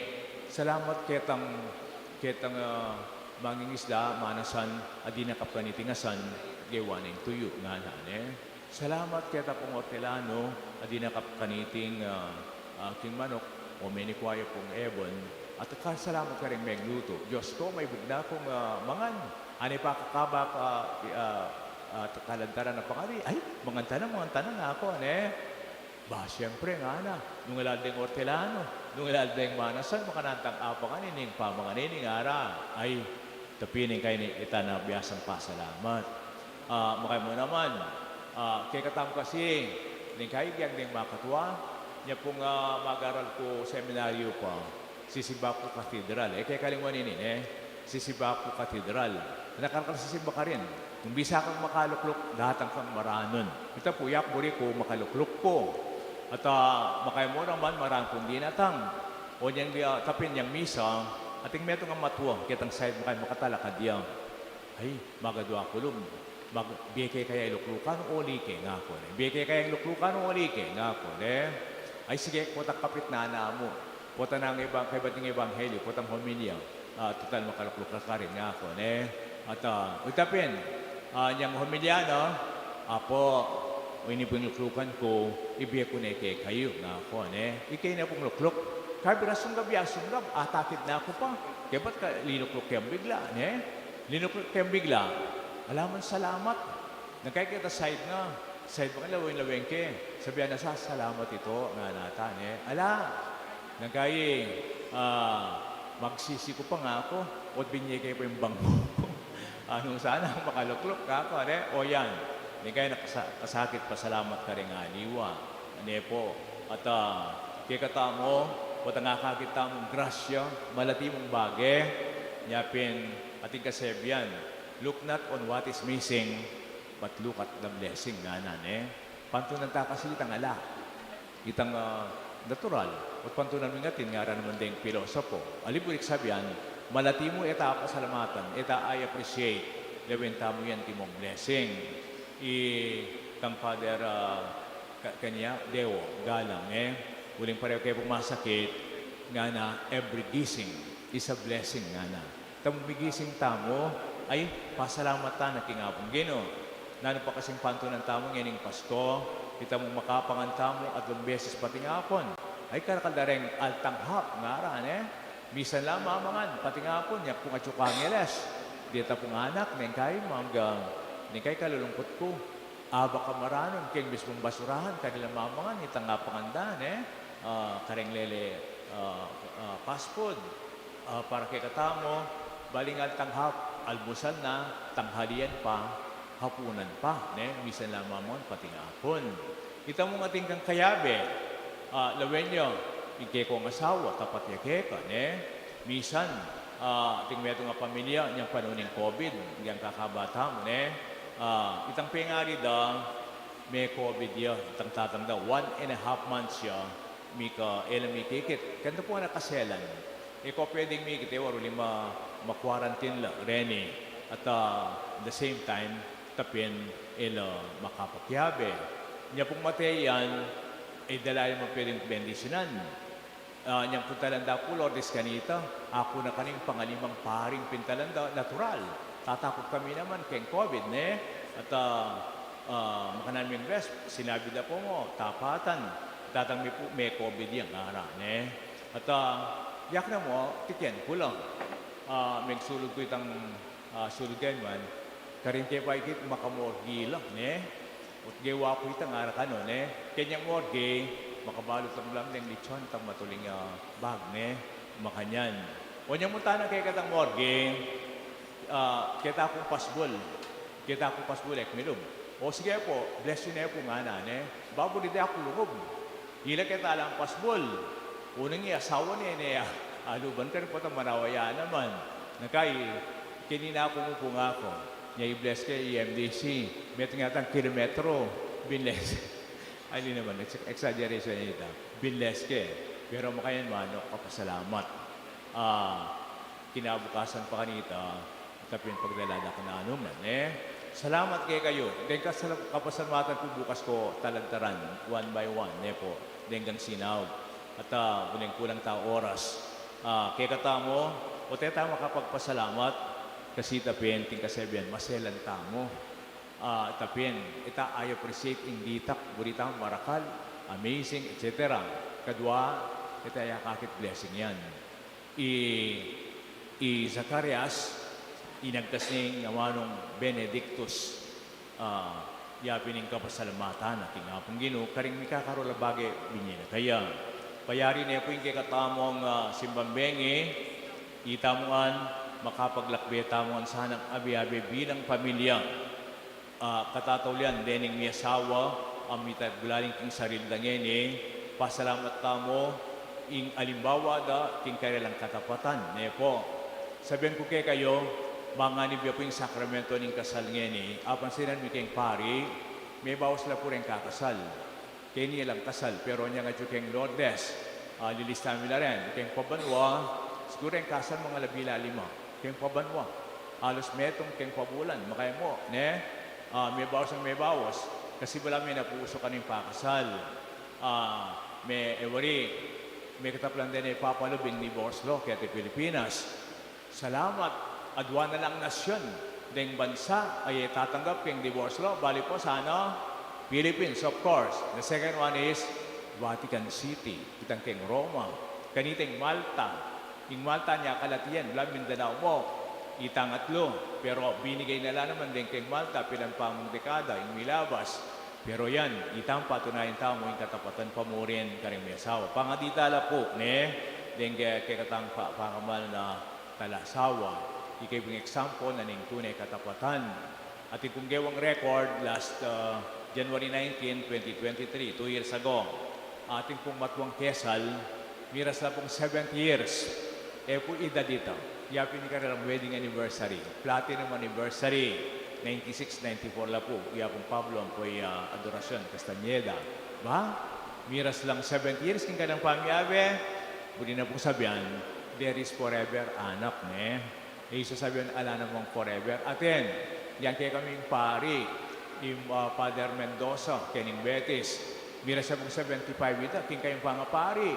Salamat ketang, ketang, ah, mangingisda, manasan, a dinakap kaniting asan, gewa ning tuyu, ngana ne. Salamat keta pung ortelano, a dinakap kaniting, ah, ah, king manok, o menikwa ya pung ebon, at ka-, salamat karing meglutu. Dios ko, maibug na kung, ah, mangan. Ani pa kakabak, ah, ah, ah, kalantaran a pangari, ay, mangan tana, mangan tana, ngako, ne? Ba, siyempre, ngana, nung ala deng ortelano, nung ala deng manasan, makanantang apangan ining pamangan ini, ngara. Ay, tapi ning kaini ita na biasang pasalamat. Ah, makay mu naman, ah, kekatamu kasi, ning kaigyang deng makatua, nya pung, ah, magaral ku seminaryo pa, sisimba ku katedral. E ke kalingwan ini, ne? Sisimba ku katedral. Nakarakal sisimba karin. Nung bisa kang makalukluk, datang kang maranun. Ita pu, yak buri ku makalukluk ku. At, ah, makay mu naman, maranun kung dinatang. O nyang dia, tapin nyang misa, ating metung a matua, ketang side makay makatalakad ya. Ay, magadwa ku lub. Mag-, bie ke kaya luklukan o ali ke, ngako ne. Bie ke kaya luklukan o ali ke, ngako ne. Ay, sige, potang kapitnan na mu. Potang nang ebang-, kaibat ning ebanghelyo, potang homilya. Ah, total makalukluk ka karin, ngako ne. At, ah, itapin, ah, nyang homilya na, apo, o ini pung luklukan ku, ibie ku ne kekayu, ngako ne. Ike ne pung lukluk. Kabira sunggab ya, sunggab, atakit na ku pa. Kaybat ka, lilukluk keng bigla, ne? Linukluk keng bigla, ala man salamat. Nagkay keta side na, side pa kaya laweng-laweng ke. Sabian na sa, "Salamat ito," ngana ta, ne. Ala, nagkay, ah, magsisi ku pa, ngako, ot binye ke pa ing bangko ku. Nung sana makalukluk, ngako, ne. O yan, nagkay nakasa-, kasakit pasalamat karing aliwa. Ne pu, at, ah, kekatamu, potang akakit tamung grasya, malati mung bage, nya pin ating kasebian, "Look not on what is missing, but look at the blessing," ngana ne. Pantunan ta kasi itang ala, itang, ah, natural, ot pantunan mu ing atin, ngara naman deng pilosopo. Ali buring sabian, malati mu e ta pasalamatan, e ta i-appreciate, lawen tamu yan timong blessing. Itang Father, ah, Ka-, kanya, Deo, galang, e. Uling pareho ke pung masakit, ngana, every gising is a blessing, ngana. Tamung migising tamu, ay, pasalamat ta na king Apung Ginu. Nanu pa kasing pantunan tamu ngening Pasko, itamung makapangan tamu atlung beses pating apun. Ay, karakal da reng altanghap, ngara ne. Misan la mamangan, pating apun, yak pung atyu kangeles. Deta pung anak, neng kay, manggang, neng kay kalulungkut ku. Abak a maranun keng mismung basurahan, kanila mamangan, itang apangan da, ne? Ah, kareng lele, ah, ah, fast food. Ah, para kekatamu, baling altanghap, almusal na, tanghalian pa, hapunan pa, ne? Misan la mamangan, pating apun. Itamung atin kang kayabe, ah, lawen ya, ing kekong asawa, tapat ya keka, ne? Misan, ah, ating metung a pamilya, inyang panahun ning COVID, inyang kakabata mu, ne? Ah, itang pengari da, me-COVID ya, itang tatang da, one and a half months ya, mika, e la mikikit. Kanta pu a nakaselan. E ko pwedeng mikit, e, waru lima ma-quarantine la reni. At, ah, the same time, tapin, e la makapakiabe. Inya pung mate yan, e da la ya man pwedeng bendisyunan. Ah, inyang puntalan da ku, Lourdes, kanita, aku na kaning pangalimang paring pintalan da, natural. Tatakut kami naman keng COVID, ne? At, ah, ah, makananu ming rest, sinabi da pu mu, tapatan, tatang mi pu, me-COVID yang ngara, ne? At, ah, yak na mu, tikian ku la. Ah, megsulud ku itang, ah, sulud kayman, karin ke pa ikit makamorgi la, ne? Ot gewa ku ita ngara kanu, ne? Keng morgue, makabalut lang deng litson, itang matuling, ah, bag, ne? Makanyan. O inyang munta na kekatang morgue, ah, keta kung pasbul. Keta kung pasbul, e ku milub. O sige pu, bless you ne pu ngana, ne? Babuli de aku lungub. Ila keta lang pasbul. Unang i asawa ne, ne, ah, aluban ka rin pu, ta manawa ya naman. Nagkay, kanina ku mu pu ngako. Nya i-bless ke, i-M D C. Metung yatang kilometro. Binless. Ali naman, ex-, exaggeration ita. Binless ke. Pero makanyan manok, kapasalamat. Ah, kinabukasan pa kanita, tapin pagdala da kananuman, e. Salamat kekayu. Deng kasala-, kapasalamatan ku bukas ko talantaran, one by one, ne pu, deng gang sinaw. At, ah, uling kulang ta oras. Ah, kekatamu, o te tamu makapagpasalamat, kasi tapin, ating kasabian, maselan tamu. Ah, tapin, ita i-appreciate ing ditak, buri tamu marakal, amazing, et cetera. Kadua, ita i-akakit blessing yan. I, i Zacarias, inagkas ne ing amanung Benedictus, ah, yapin ing kapasalamatan na king Apung Ginu, karing mikakarulang bage, binie na kaya. Payari ne pu ing kekatamung, ah, simbang bengi, itamu ngan, makapaglakbe tamu ngan sanang abe-abe bilang pamilya. Ah, katataulian, dening miasawa, a mitagulaling king sarili da ngeni, pasalamat tamu, ing alimbawa da, king karelang katapatan, ne pu. Sabian ku kekayu, manganib ya pu ing sakramento ning kasal ngeni, apansinan mi keng pari, mebawas la pu reng kakasal. Keni lang kasal, pero inyang atyu keng Lourdes, ah, lilista mi la ren, keng pabanua, siguru ing kasal mangalabi la lima, keng pabanua, halos metung keng pabulan, makaya mu, ne? Ah, mebawas nang mebawas, kasi bala me napupusukan ing pakasal. Ah, me, e wari, mekataplan deng ipapalub ing divorce law keti Pilipinas. Salamat, adua na lang nasyun deng bansa a e tatanggap keng divorce law, bali pu sana Philippines, of course. The second one is Vatican City, itang keng Roma, kanitang Malta. Ing Malta nya kalatian, bala Mindanao mu, itang atlu. Pero binigay na la naman deng keng Malta, pilan pamung dekada, ing milabas. Pero yan, itang patunayan tamu ing katapatan pa mu rin karing miasawa. Pangadi ta la pu, ne, deng ke-, kekatang pa-, pakamal na talasawa. Ika ing example na ning tune katapatan. Atin kung gewang record, last, uh, January nineteen, twenty twenty-three, two years ago, atin kung matuang kesal, miras la pung seventy years. E pu edad ita. Yapin ing karelang wedding anniversary, platinum anniversary, ninety-six, ninety-four la pu. Yapin Pablo ampo i, ah, Adoracion Castañeda. Ba? Miras lang seventy years king karelang pamiabe. Buri na pung sabian, there is forever anak, ne? E, sasabian, ala namang forever. Atin, yang kekaming pari, i, ah, Father Mendoza, keni ning Betis. Miras ya pung seventy-five ita, king kayang pangapari.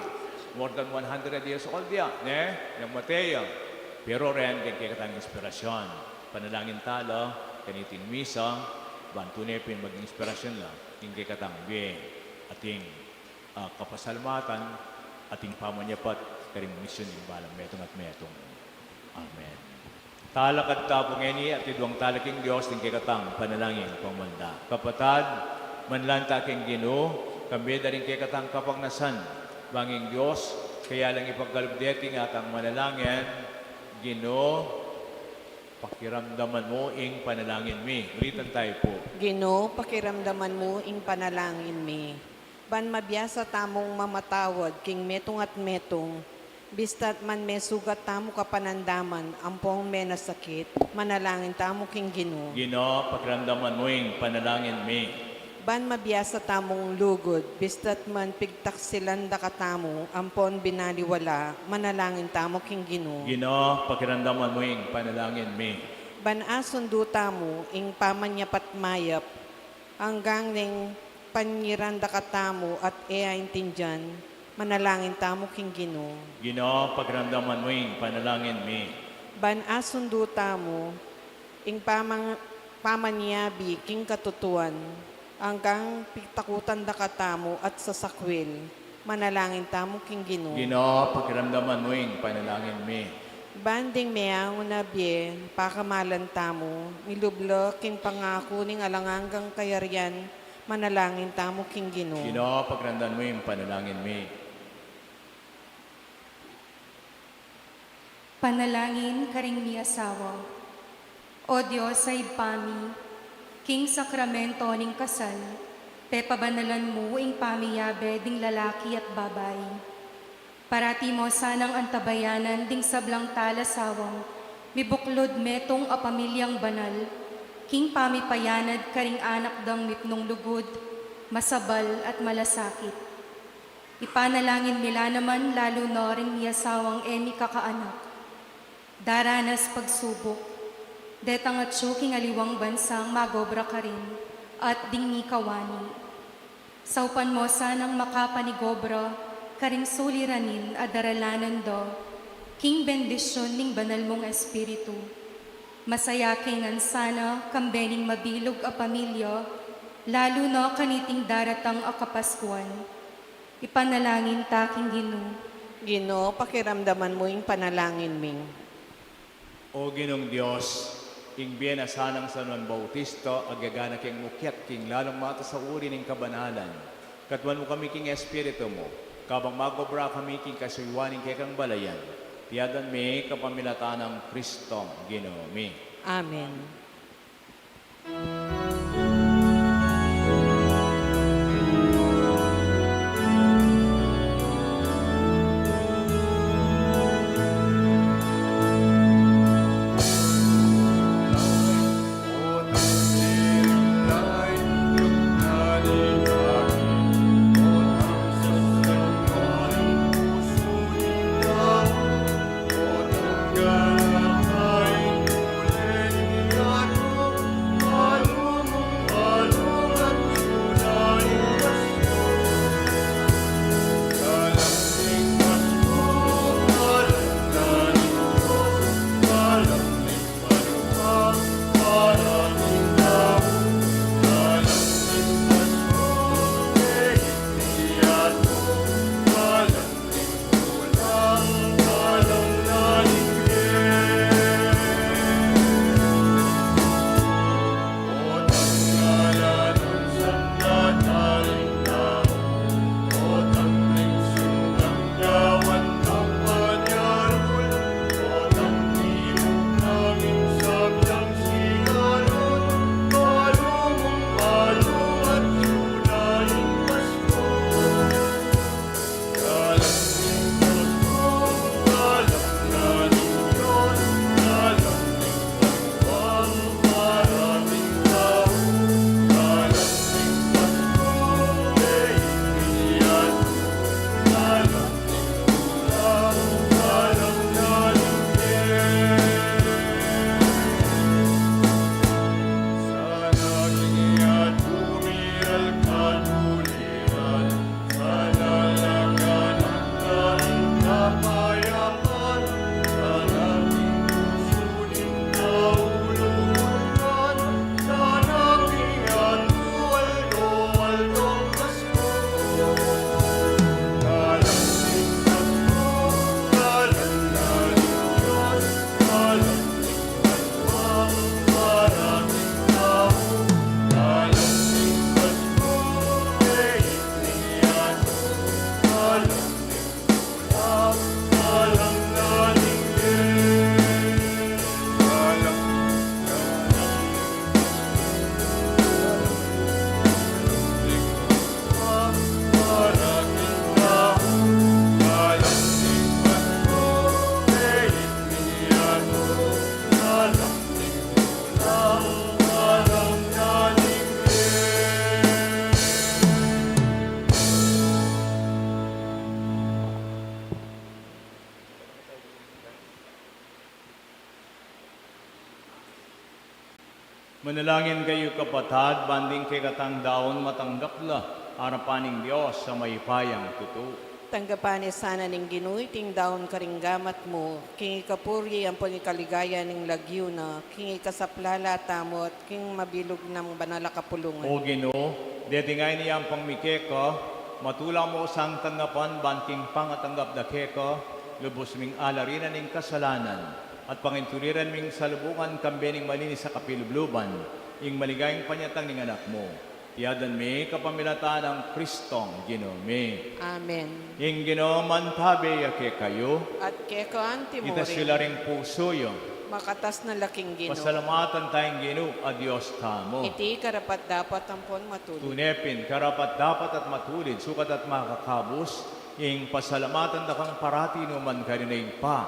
More than one hundred years old ya, ne? Yang mate ya. Pero ren, deng kekatang inspirasyon. Panalangin ta la, kaniting misa, ban tune pin maging inspirasyon la, king kekatang bie, ating ah, kapasalamatan, ating pamanyapat, karing misyon ning balang metung at metung. Amen. Talakad ta pu ngeni at iduang tala king Dios ning kekatang panalangin pamanda. Kapatad, manalangin ta king Ginu, kambe da ring kekatang kapagnasan, bang ing Dios, kaya lang ipagkalub deti ing atang manalangin, Ginu, pakiramdaman mu ing panalangin mi. Ulitan tayu pu. Ginu, pakiramdaman mu ing panalangin mi. Ban mabiasa tamung mamatawad king metung at metung, bista't man mesugat tamu kapanandaman ampong menasakit, manalangin tamu king Ginu. Ginu, pakiramdaman mu ing panalangin mi. Ban mabiasa tamung lugud, bista't man pigtaksilan da katamu ampon binaliwala, manalangin tamu king Ginu. Ginu, pakiramdaman mu ing panalangin mi. Ban asundu tamu ing pamanyapat mayap, anggang ning panyiran da katamu at e aintindian, manalangin tamu king Ginu. Ginu, pakiramdaman mu ing panalangin mi. Ban asundu tamu ing pamang-, pamanyabi king katutuan, anggang pitakutan da katamu at sasakwil, manalangin tamu king Ginu. Ginu, pakiramdaman mu ing panalangin mi. Ban ding meangu na bie pakamalan tamu, milub la king pangaku ning alang anggang kayarian, manalangin tamu king Ginu. Ginu, pakiramdaman mu ing panalangin mi. Panalangin karing miasawa. O Dios a Ibpa mi, king sakramento ning kasal, pepabanalan mu ing pamiyabe ding lalaki at babai. Parati mu sanang antabayanan ding sablang talasawang mibuklud metung a pamilyang banal, king pamipayanad karing anak dang mipnung lugud, masabal at malasakit. Ipanalangin mi la naman lalu na ring miasawang e mikakaanak, daranas pagsubuk, detang atyu king aliwang bansang magobra karin, at ding mikawani. Saupan mu sanang makapanigobra Karing suliranin a daralanan do king bendisyun ning banal mung Espiritu. Masaya ke ngan sana kambe ning mabilug a pamilya, lalu na kaniting daratang a Kapaskuan. Ipanalangin ta king Ginu. Ginu, pakiramdaman mu ing panalangin mi. O Ginung Dios, ing bie na sanang San Juan Bautista, agyagana keng mukyat king lalung mata sa uri ning kabanalan. Katuan mu kami king Espiritu mu, kabang mag-obra kami king kasuyuan ning kekang balayan. Iti aduan mi kapamilatan nang Kristong Ginu mi. Amen. Manalangin kayu, kapatad, ban ding kekatang daun matanggap la arapan ning Dios a mayupayang tutu. Tanggapan na sana ning Ginu iting daun karing gamat mu, king ikapuri ampon ikaligaya ning lagyu na, king ikasaplala tamu at king mabilug nang banal a kapulungan. O Ginu, deti ngeni yampang mi keka, matula mu sang tanggapan ban king pangatanggap da keka, lubus ming alarinan ing kasalanan, at pangintuliran ming salubungan kambe ning malinis a kapilubluban, ing maligayang panyatang ning Anak mu. Iti aduan mi kapamilatan nang Kristong Ginu mi. Amen. Ing Ginu mantabe ya kekayu. At keka antimurin. Itas yu la ring pusu yu. Makatas na la king Ginu. Pasalamatan taya ing Ginu a Dios tamu. Iti karapat-dapat ampon matulid. Tune pin, karapat-dapat at matulid, sukat at makakabus, ing pasalamatan da kang parati nukarin man, Ibpa,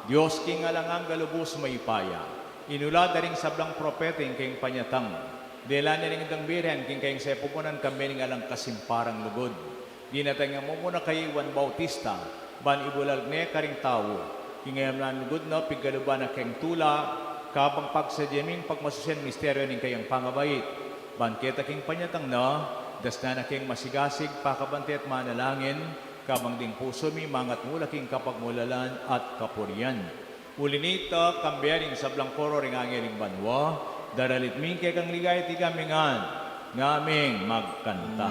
Dios king alang angga, lubus mayupaya. Inulat da ring sablang propeta ing kayang panyatang. Dela ne ring dang Birhen king kayang sepupunan kambe ning alang kasimparang lugud. Dinatangan mu muna kay Juan Bautista, ban ibulag ne karing tau ing alang lugud na piggaluban na keng tula, kabang pagsadya ming pagmasusian misteryu ning kayang pangabait. Ban keta king panyatang na, dasnan na keng masigasig, pakabante at manalangin, Kabang ding pusu mi mangatmula king kapagmulalan at kapurian. Uli nita, kambe ring sablang koro ring angeling banua, daralit mi ing kekang ligaya, iti kami ngan, ngaming magkanta.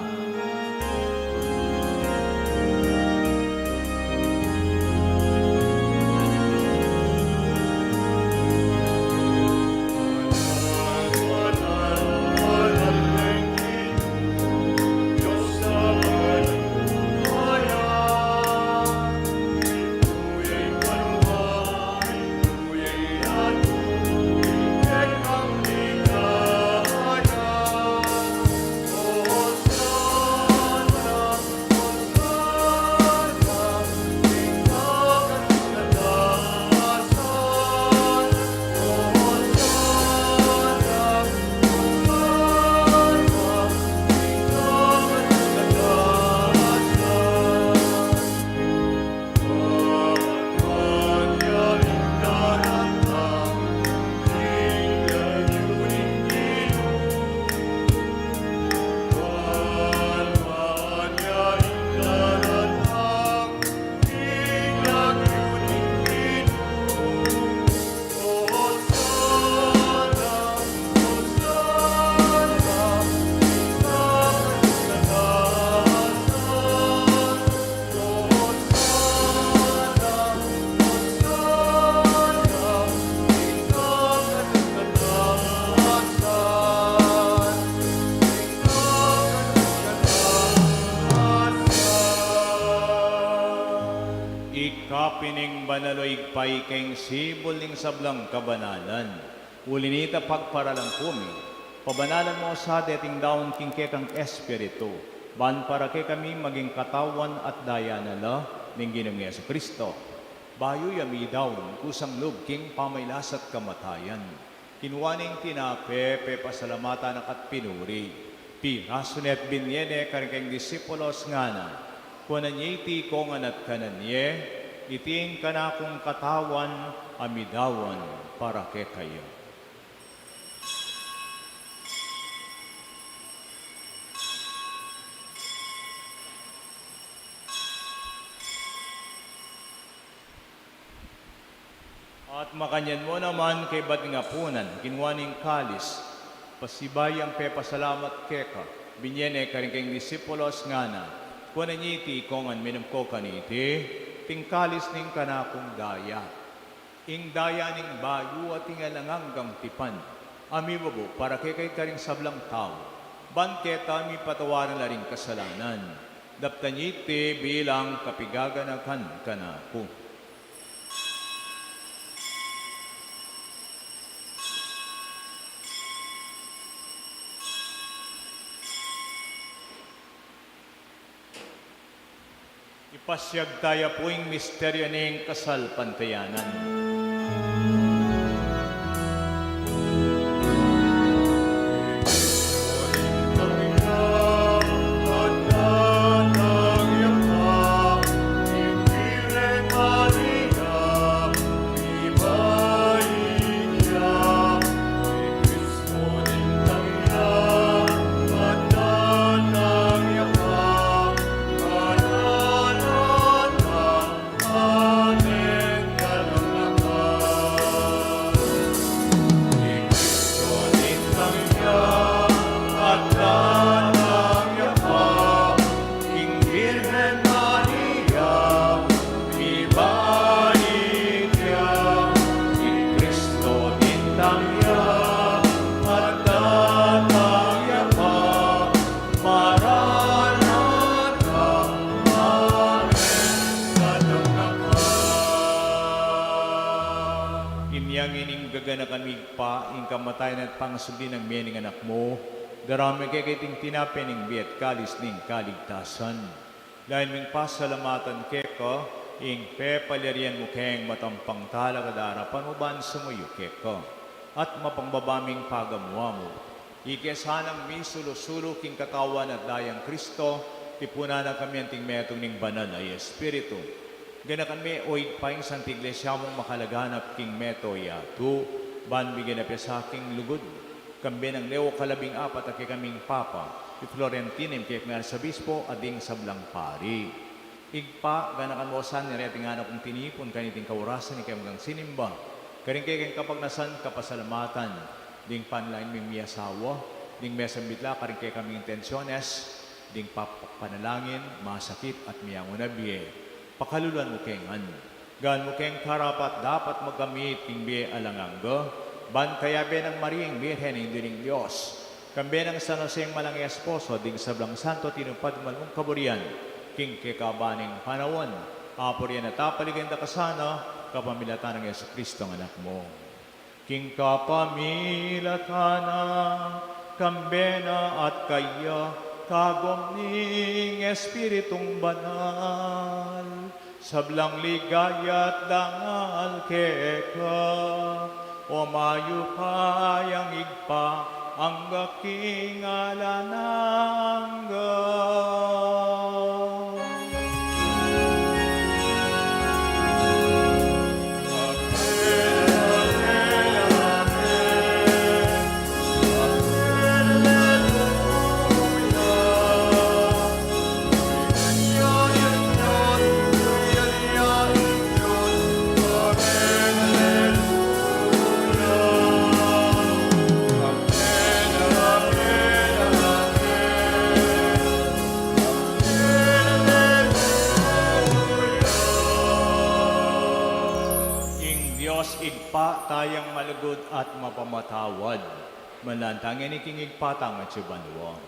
Ika pin ing banal, o Ibpa, ika ing sibul ning sablang kabanalan. Uli nita, pagparalan ku mi, pabanalan mu sa deting daun king kekang Espiritu, ban para kekami maging katawan at daya na la ning Ginung Jesucristo. Bayu ya midaun, kusang lub king pamailas at kamatayan, kinua ne ing tinape, pepasalamatan na ka at pinuri, pirasu ne at binie ne karing kayang disipulus, ngana: Kuanan ye iti ikongan at kanan ye, iti ing kanakung katawan a midaun para kekayu. At makanyan mu naman, kaybat ning apunan, kinua ne ing kalis, pasibayu yang pepasalamat keka, binie ne karing kayang disipulus, ngana: Kuanan ye iti ikongan, minum ko kaniti, iti ing kalis ning kanakung daya, ing daya ning bayu at ing alang anggang tipan, a mibubu para kekayu at karing sablang tau, ban keta mipatawaran la ring kasalanan. Daptan ye iti bilang kapigaganakan kanaku. Ipasiag taya pu ing misteryu ning kasalpantayanan. Ing Birhen Maria, mibait ya, i Kristo nintang ya, at datang ya pa, Maranatha, amen, datang na ka. Inya ngeni gaganakan mi, Ibpa, ing kamatayan at pangasubli nang mie ning Anak mu, darame kekami iting tinape ning bie at kalis ning kaligtasan. Lalu ming pasalamatan keka ing pepalyarian mu keng matampang talakad a arapan mu ban sumuyu keka, at mapangbaba ming pagamuan mu. Ika sanang misulu-sulu king katawan at dayang Kristo, tipunan na kami anting metung ning Banal a Espiritu. Ganakan me, o Ibpa, ing Santa Iglesia mung makalaganap king mabilug a yatu, ban bigyan na pia sa king lugud, kambe nang Leo kalabing apat a kekaming Papa, i Florentino ing kekami Arsobispo, at ding sablang pari. Ibpa, ganakan mu sa ing reti nang anak mung tinipun kaniting kaurasan ing kayang sinimba. Karing kekeng kapagnasan, kapasalamatan, ding panalangin ning miasawa, ding mesambit la karing kekaming intensyones, ding pap-, panalangin, masakit at miangun a bie. Pakaluluan mu ke ngan. Gawang mu keng karapat-dapat magkamit king bie alang angga, ban kayabe nang Maria ing Birhen, Indu ning Dios, kambe nang San Jose ing malangang esposo, ding sablang santo tinupad ing mal mung kaburian, king kekaban ning panaun, apurian at apaligayan da ka sana, kapamilatan nang Jesucristo a Anak mu. King kapamilatan na, kambe na at kaya, kagum ning Espiritung Banal, sablang ligaya at dangal keka, o mayupayang Ibpa, angga king alang angga. Ing Dios Ibpa tayang malugud at mapamatawad, manalangin tamu king Ibpa tang atsu banua.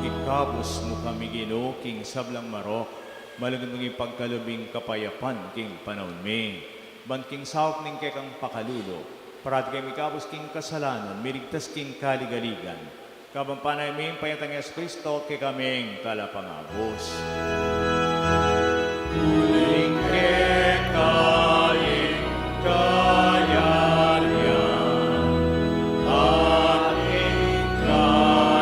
Ikabus mu kami, Ginu, king sablang marok, malugud mung ipagkalub ing kapayapan king panaun mi. Ban king saup ning kekang pakalulu, parati kami ikabus king kasalanan, miligtas king kaligaligan. Kabang panayam mi ing panyatang Jesucristo, kekaming talapangabus. Uling keka ing kayarian, at ing kayupayan,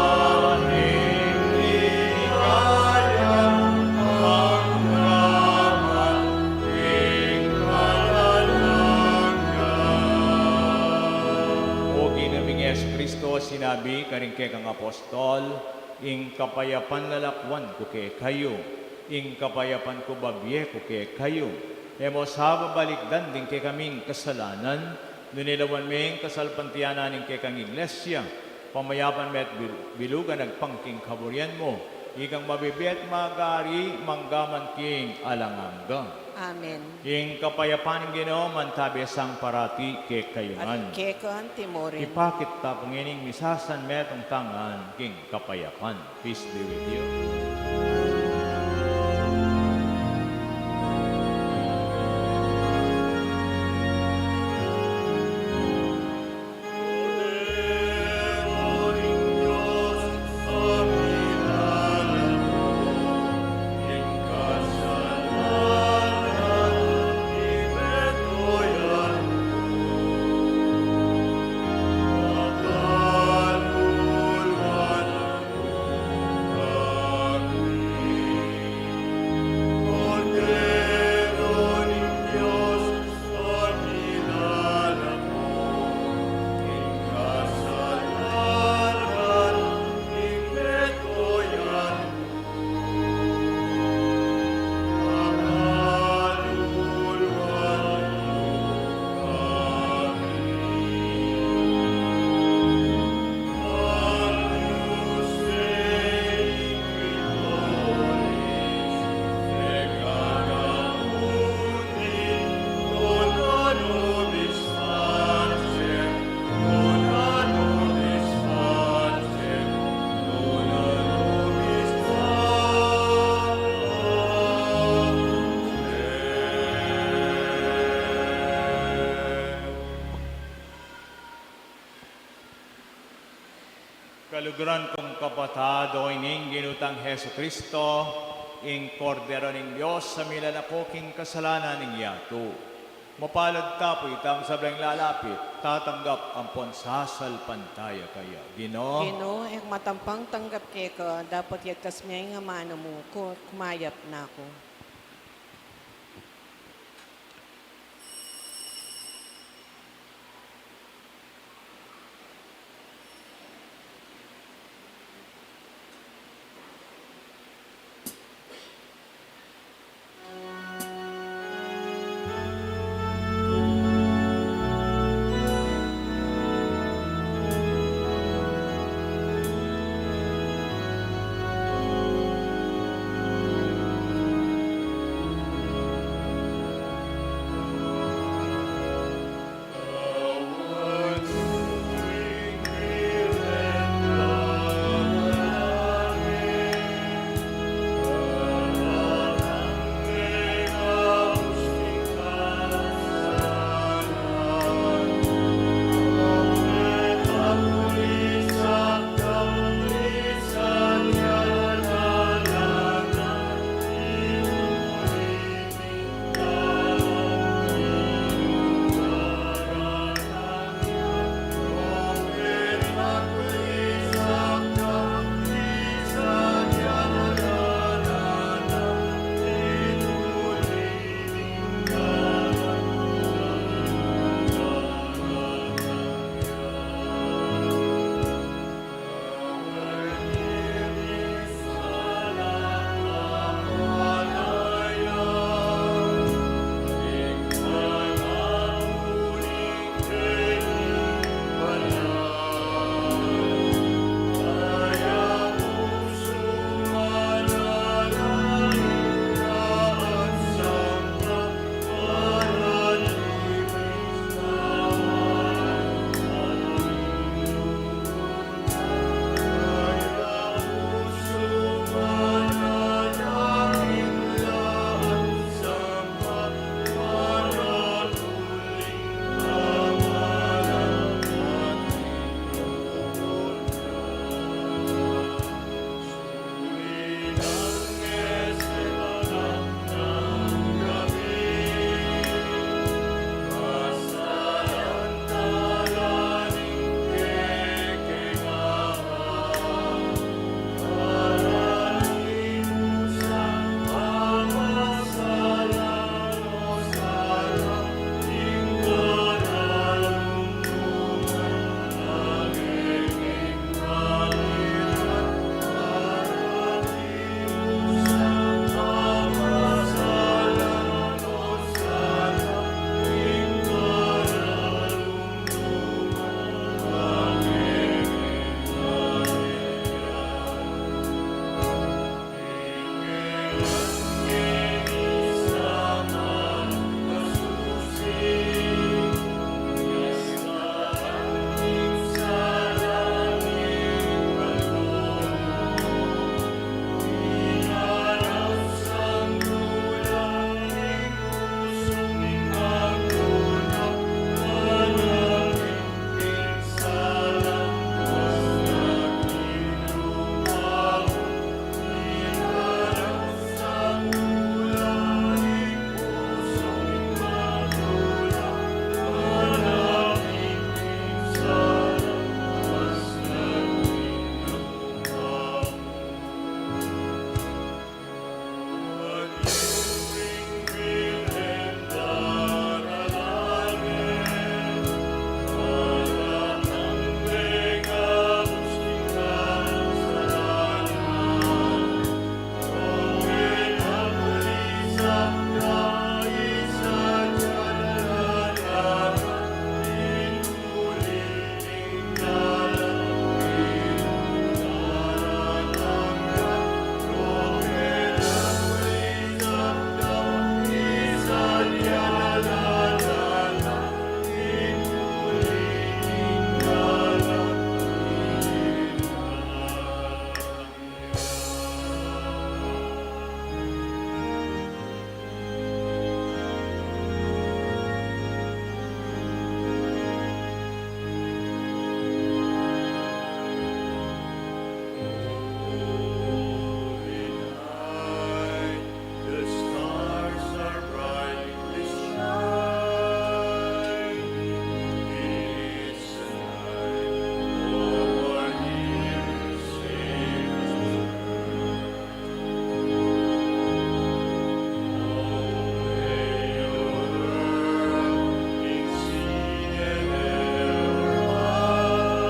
at ing ligaya, angga man king alang angga. O Ginu ming Jesucristo, sinabi karing kekang apostol, ing kapayapan lalakwan ku kekayu, ing kapayapan ku babie ku kekayu. E mu sa babalikdan ding kekaming kasalanan, nune lawan me ing kasalpantayanan ning kekang Iglesia, pamayapan me at bil-, bilugan agpang king kaburian mu. ikang mabibie at magari, mangga man king alang angga. Amen. Ing kapayapan ning Ginu mantabi sa parati kekayu ngan. At keka anti mu rin. Ipakit ta pu ngening misasanmetung ta ngan king kapayapan. Peace be with you. Kaluguran kung kapatad, o ining Ginu tang Jesucristo, ing Kordero ning Dios, a milalako king kasalanan ning yatu. Mapalad ta pu itang sablang lalapit, tatanggap ampon sasalpantaya kaya. Ginu, Ginu, e ku matampang tanggap keka, dapot yagkas me ing amanu mu, ku-, kumayap na ku. The stars are brightly shining. It's the night of our dear Savior's birth. Oh, may your world exceed and ever wide.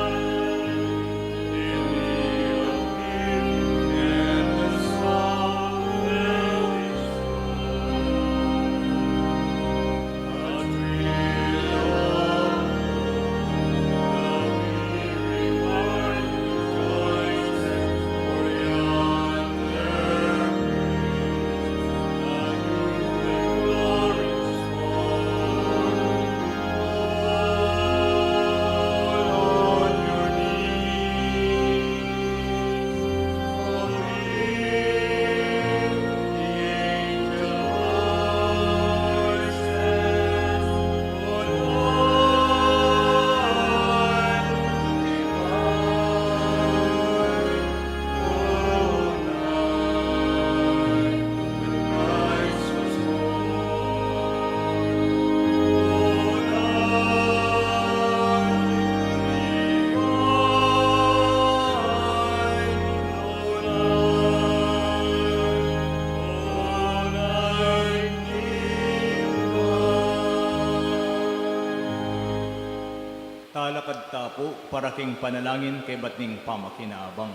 Talakad ta pu para king panalangin kaybat ning pamakinabang.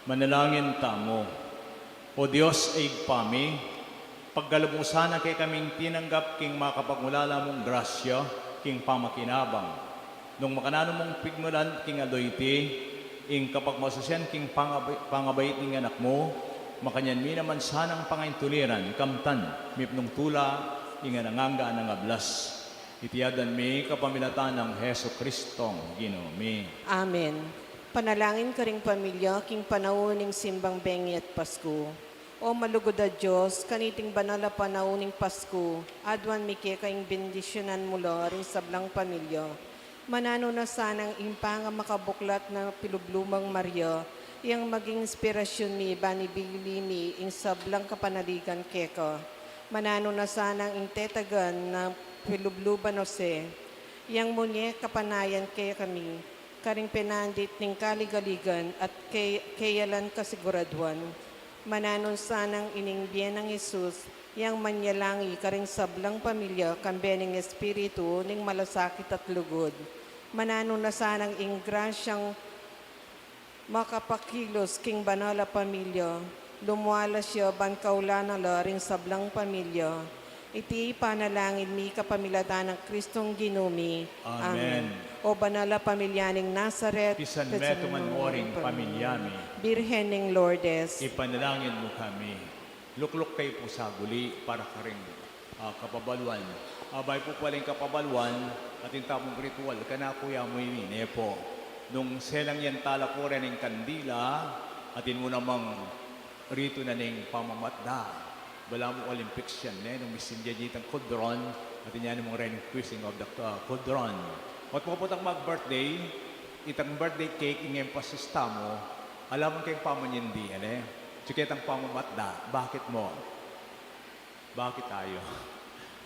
Manalangin tamu. O Dios, Ibpa mi, pagkalabusan na kekaming tinanggap king makapagulala mung grasya king pamakinabang. Nung makananu mung pigmulan king aldo iti, ing kapagmasusian king pangabay-, pangabait ning Anak mu, makanyan mi naman sanang pangaintuliran, kamtan, mipnung tula, ing alang angga nang ablas. Iti adwan mi kapamilatan nang Jesucristong Ginu mi. Amen. Panalangin karing pamilya king panaun ning simbang bengi at Pasku. O malugud a Dios, kaniting banal a panaun ning Pasku, adwan mi keka ing bendisyunan mu la ring sablang pamilya. Mananu na sanang ing pangamakabuklat na Pilublubang Maria, yang maging inspirasyun mi ban ibili mi ing sablang kapanaligan keka. Mananu na sanang ing tetagan na Pilubluban Jose, yang munye kapanayan kekami, karing penandit ning kaligaligan at ke-, keyalan kasiguraduan. Mananu na sanang ining bie nang Jesus, yang manyalangi karing sablang pamilya, kambe ning Espiritu ning malasakit at lugud. Mananu na sanang ing grasyang makapakilos king banal a pamilya, lumualas ya ban kaulanan la ring sablang pamilya. Iti panalangin mi kapamilatan nang Kristong Ginu mi. Amen. Amen. O banal a pamilya ning Nazaret, pisanmetungan mu ring pamilya mi. Birhen ning Lourdes, ipanalangin mu kami. Lukluk kayu pu sa guli para karing, ah, kapabaluan. Ah, bayu pu paling kapabaluan, atin tamung ritual, kanaku ya mu ini, ne pu. Nung selang yang talaku ren ing kandila, atin mu namang ritu na ning pamamatda. Balamu Olympics yan, ne? Nung misindia itang kudron, atin ya namang ren quenching of the, ah, kudron. At makanyan pung mag-birthday, itang birthday cake, ing emphasis tamu, ala mu keng pamanyindi, ne? Tsaka itang pamamatda, bakit mu? Bakit ayu?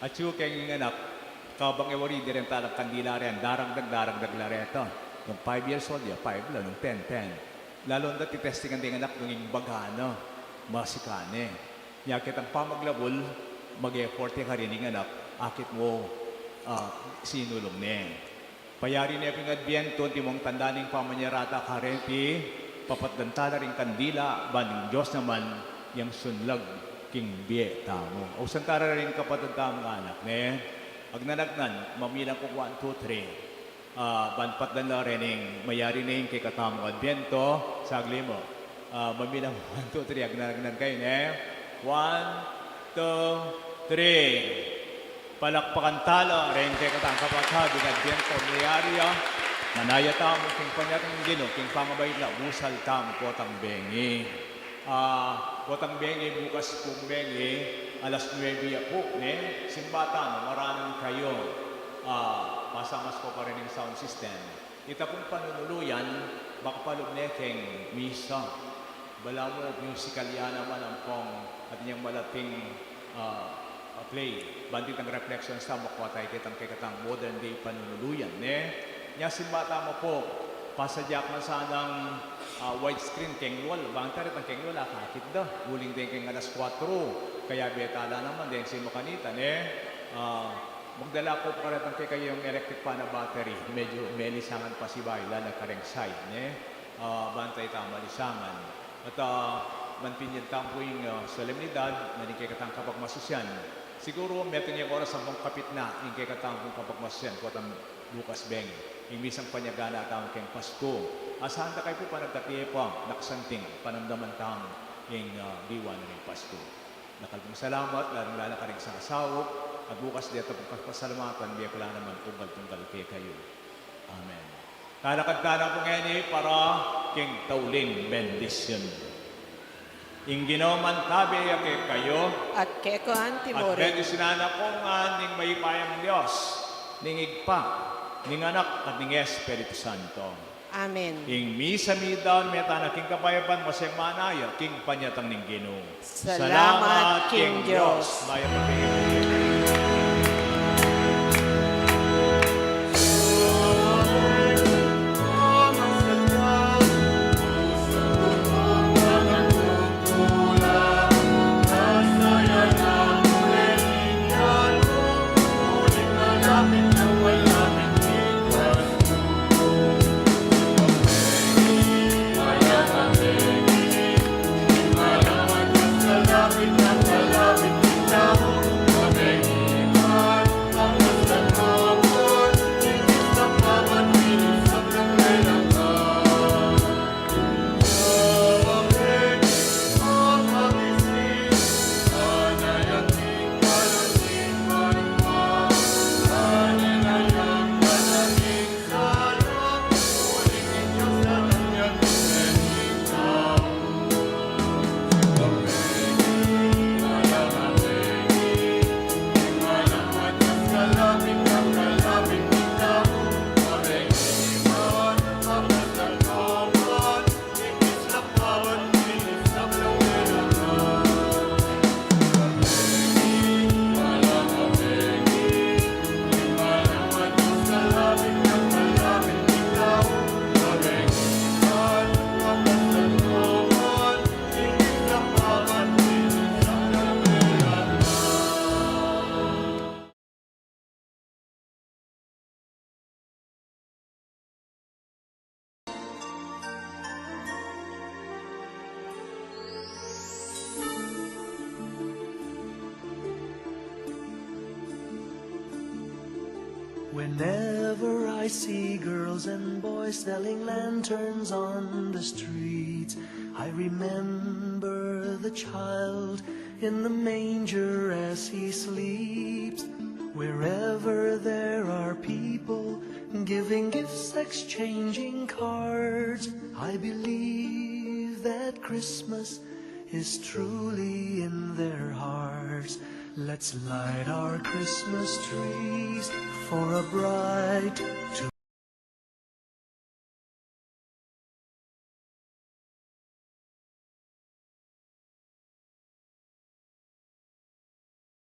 Atyu keng anak, kabang e wari dinan talang kandila ren, daragdag, daragdag la reta. Nung five years old ya, five la, nung ten, ten. Lalu na dati testingan ding anak nung ing baga na, masikan ne. Nya ketang pamaglabul, mag-effort ya karin ing anak, akit mu, ah, sinulung ne. Payari ne pin ing Adbientu, antimong tanda ning pamanyarata kareti, papatdan tala ring kandila, ban ing Dios naman, yang sunlag king bie tamu. Ausan tala ring kapatad tamung anak, ne? Agnan-agnan, mamilang ku one, two, three. Ah, ban patdan la rening mayari ne ing kekatamung Adbientu, saglit mu. Ah, mamilang one, two, three, agnan-agnan kayu, ne? One, two, three. Palakpakan tala reng kekatang kapatad ing Adbientu mayari ya. Manaya tamu king panyatang ning Ginu, king pangabaylan na, busal tamu potang bengi. Ah, potang bengi, bukas pung bengi, alas nuebe ya pu, ne? Simba tamu, maranun kayu. Ah, pasamas ku pa rin ing sound system. Ita pung panunuluyan, makapalub ne keng misa. Balamu musical ya naman ampong atin yang malating, ah, ah, play. Ban itang reflections tamu, makwa tamu ketang kekatang modern day panunuluyan, ne? Nya simba tamu pu, pasadya ku man sanang, ah, widescreen keng wall. Bang tamu retang keng wall, akakit da. Uling deng keng alas kuatro, kayabe tala naman, deng simakanita, ne? Ah, magdala ku pa karetang kekayung electric fan a battery. Medyu melisangan pasibayu, lala kareng side, ne? Ah, bantay tamu malisangan. At, ah, manpinyan tamu pu ing, ah, solemnidad na ning kekatang kapagmasusyan. Siguru metung yang oras ampong kapit na ing kekatang kapagmasusyan, potang bukas bengi, ing misang panyagana tamu keng Pasku. Asahan da kayu pu panagkatipa, nakasanting, panamdaman tamu ing, ah, diwa na ning Pasku. Dakal pung salamat, lalung-lala karing sasaup, at bukas deta pung kapasalamatan, bie ku la naman tunggal-tunggal kekayu. Amen. Talakad tala pu ngeni para king tauling bendisyun. Ing Ginu mantabe ya kekayu. At keka mu rin. At bendisyunan na kayu ngan ning mayupayang Dios, ning Ibpa, ning Anak, at ning Espiritu Santo. Amen. Ing misa mita, mete na king kapayapan, masemana ya king panyatang ning Ginu. Salamat king Dios. Mayap a Whenever I see girls and boys selling lanterns on the streets, I remember the child in the manger as he sleeps. Wherever there are people giving gifts, exchanging cards, I believe that Christmas is truly in their hearts. Let's light our Christmas trees for a bright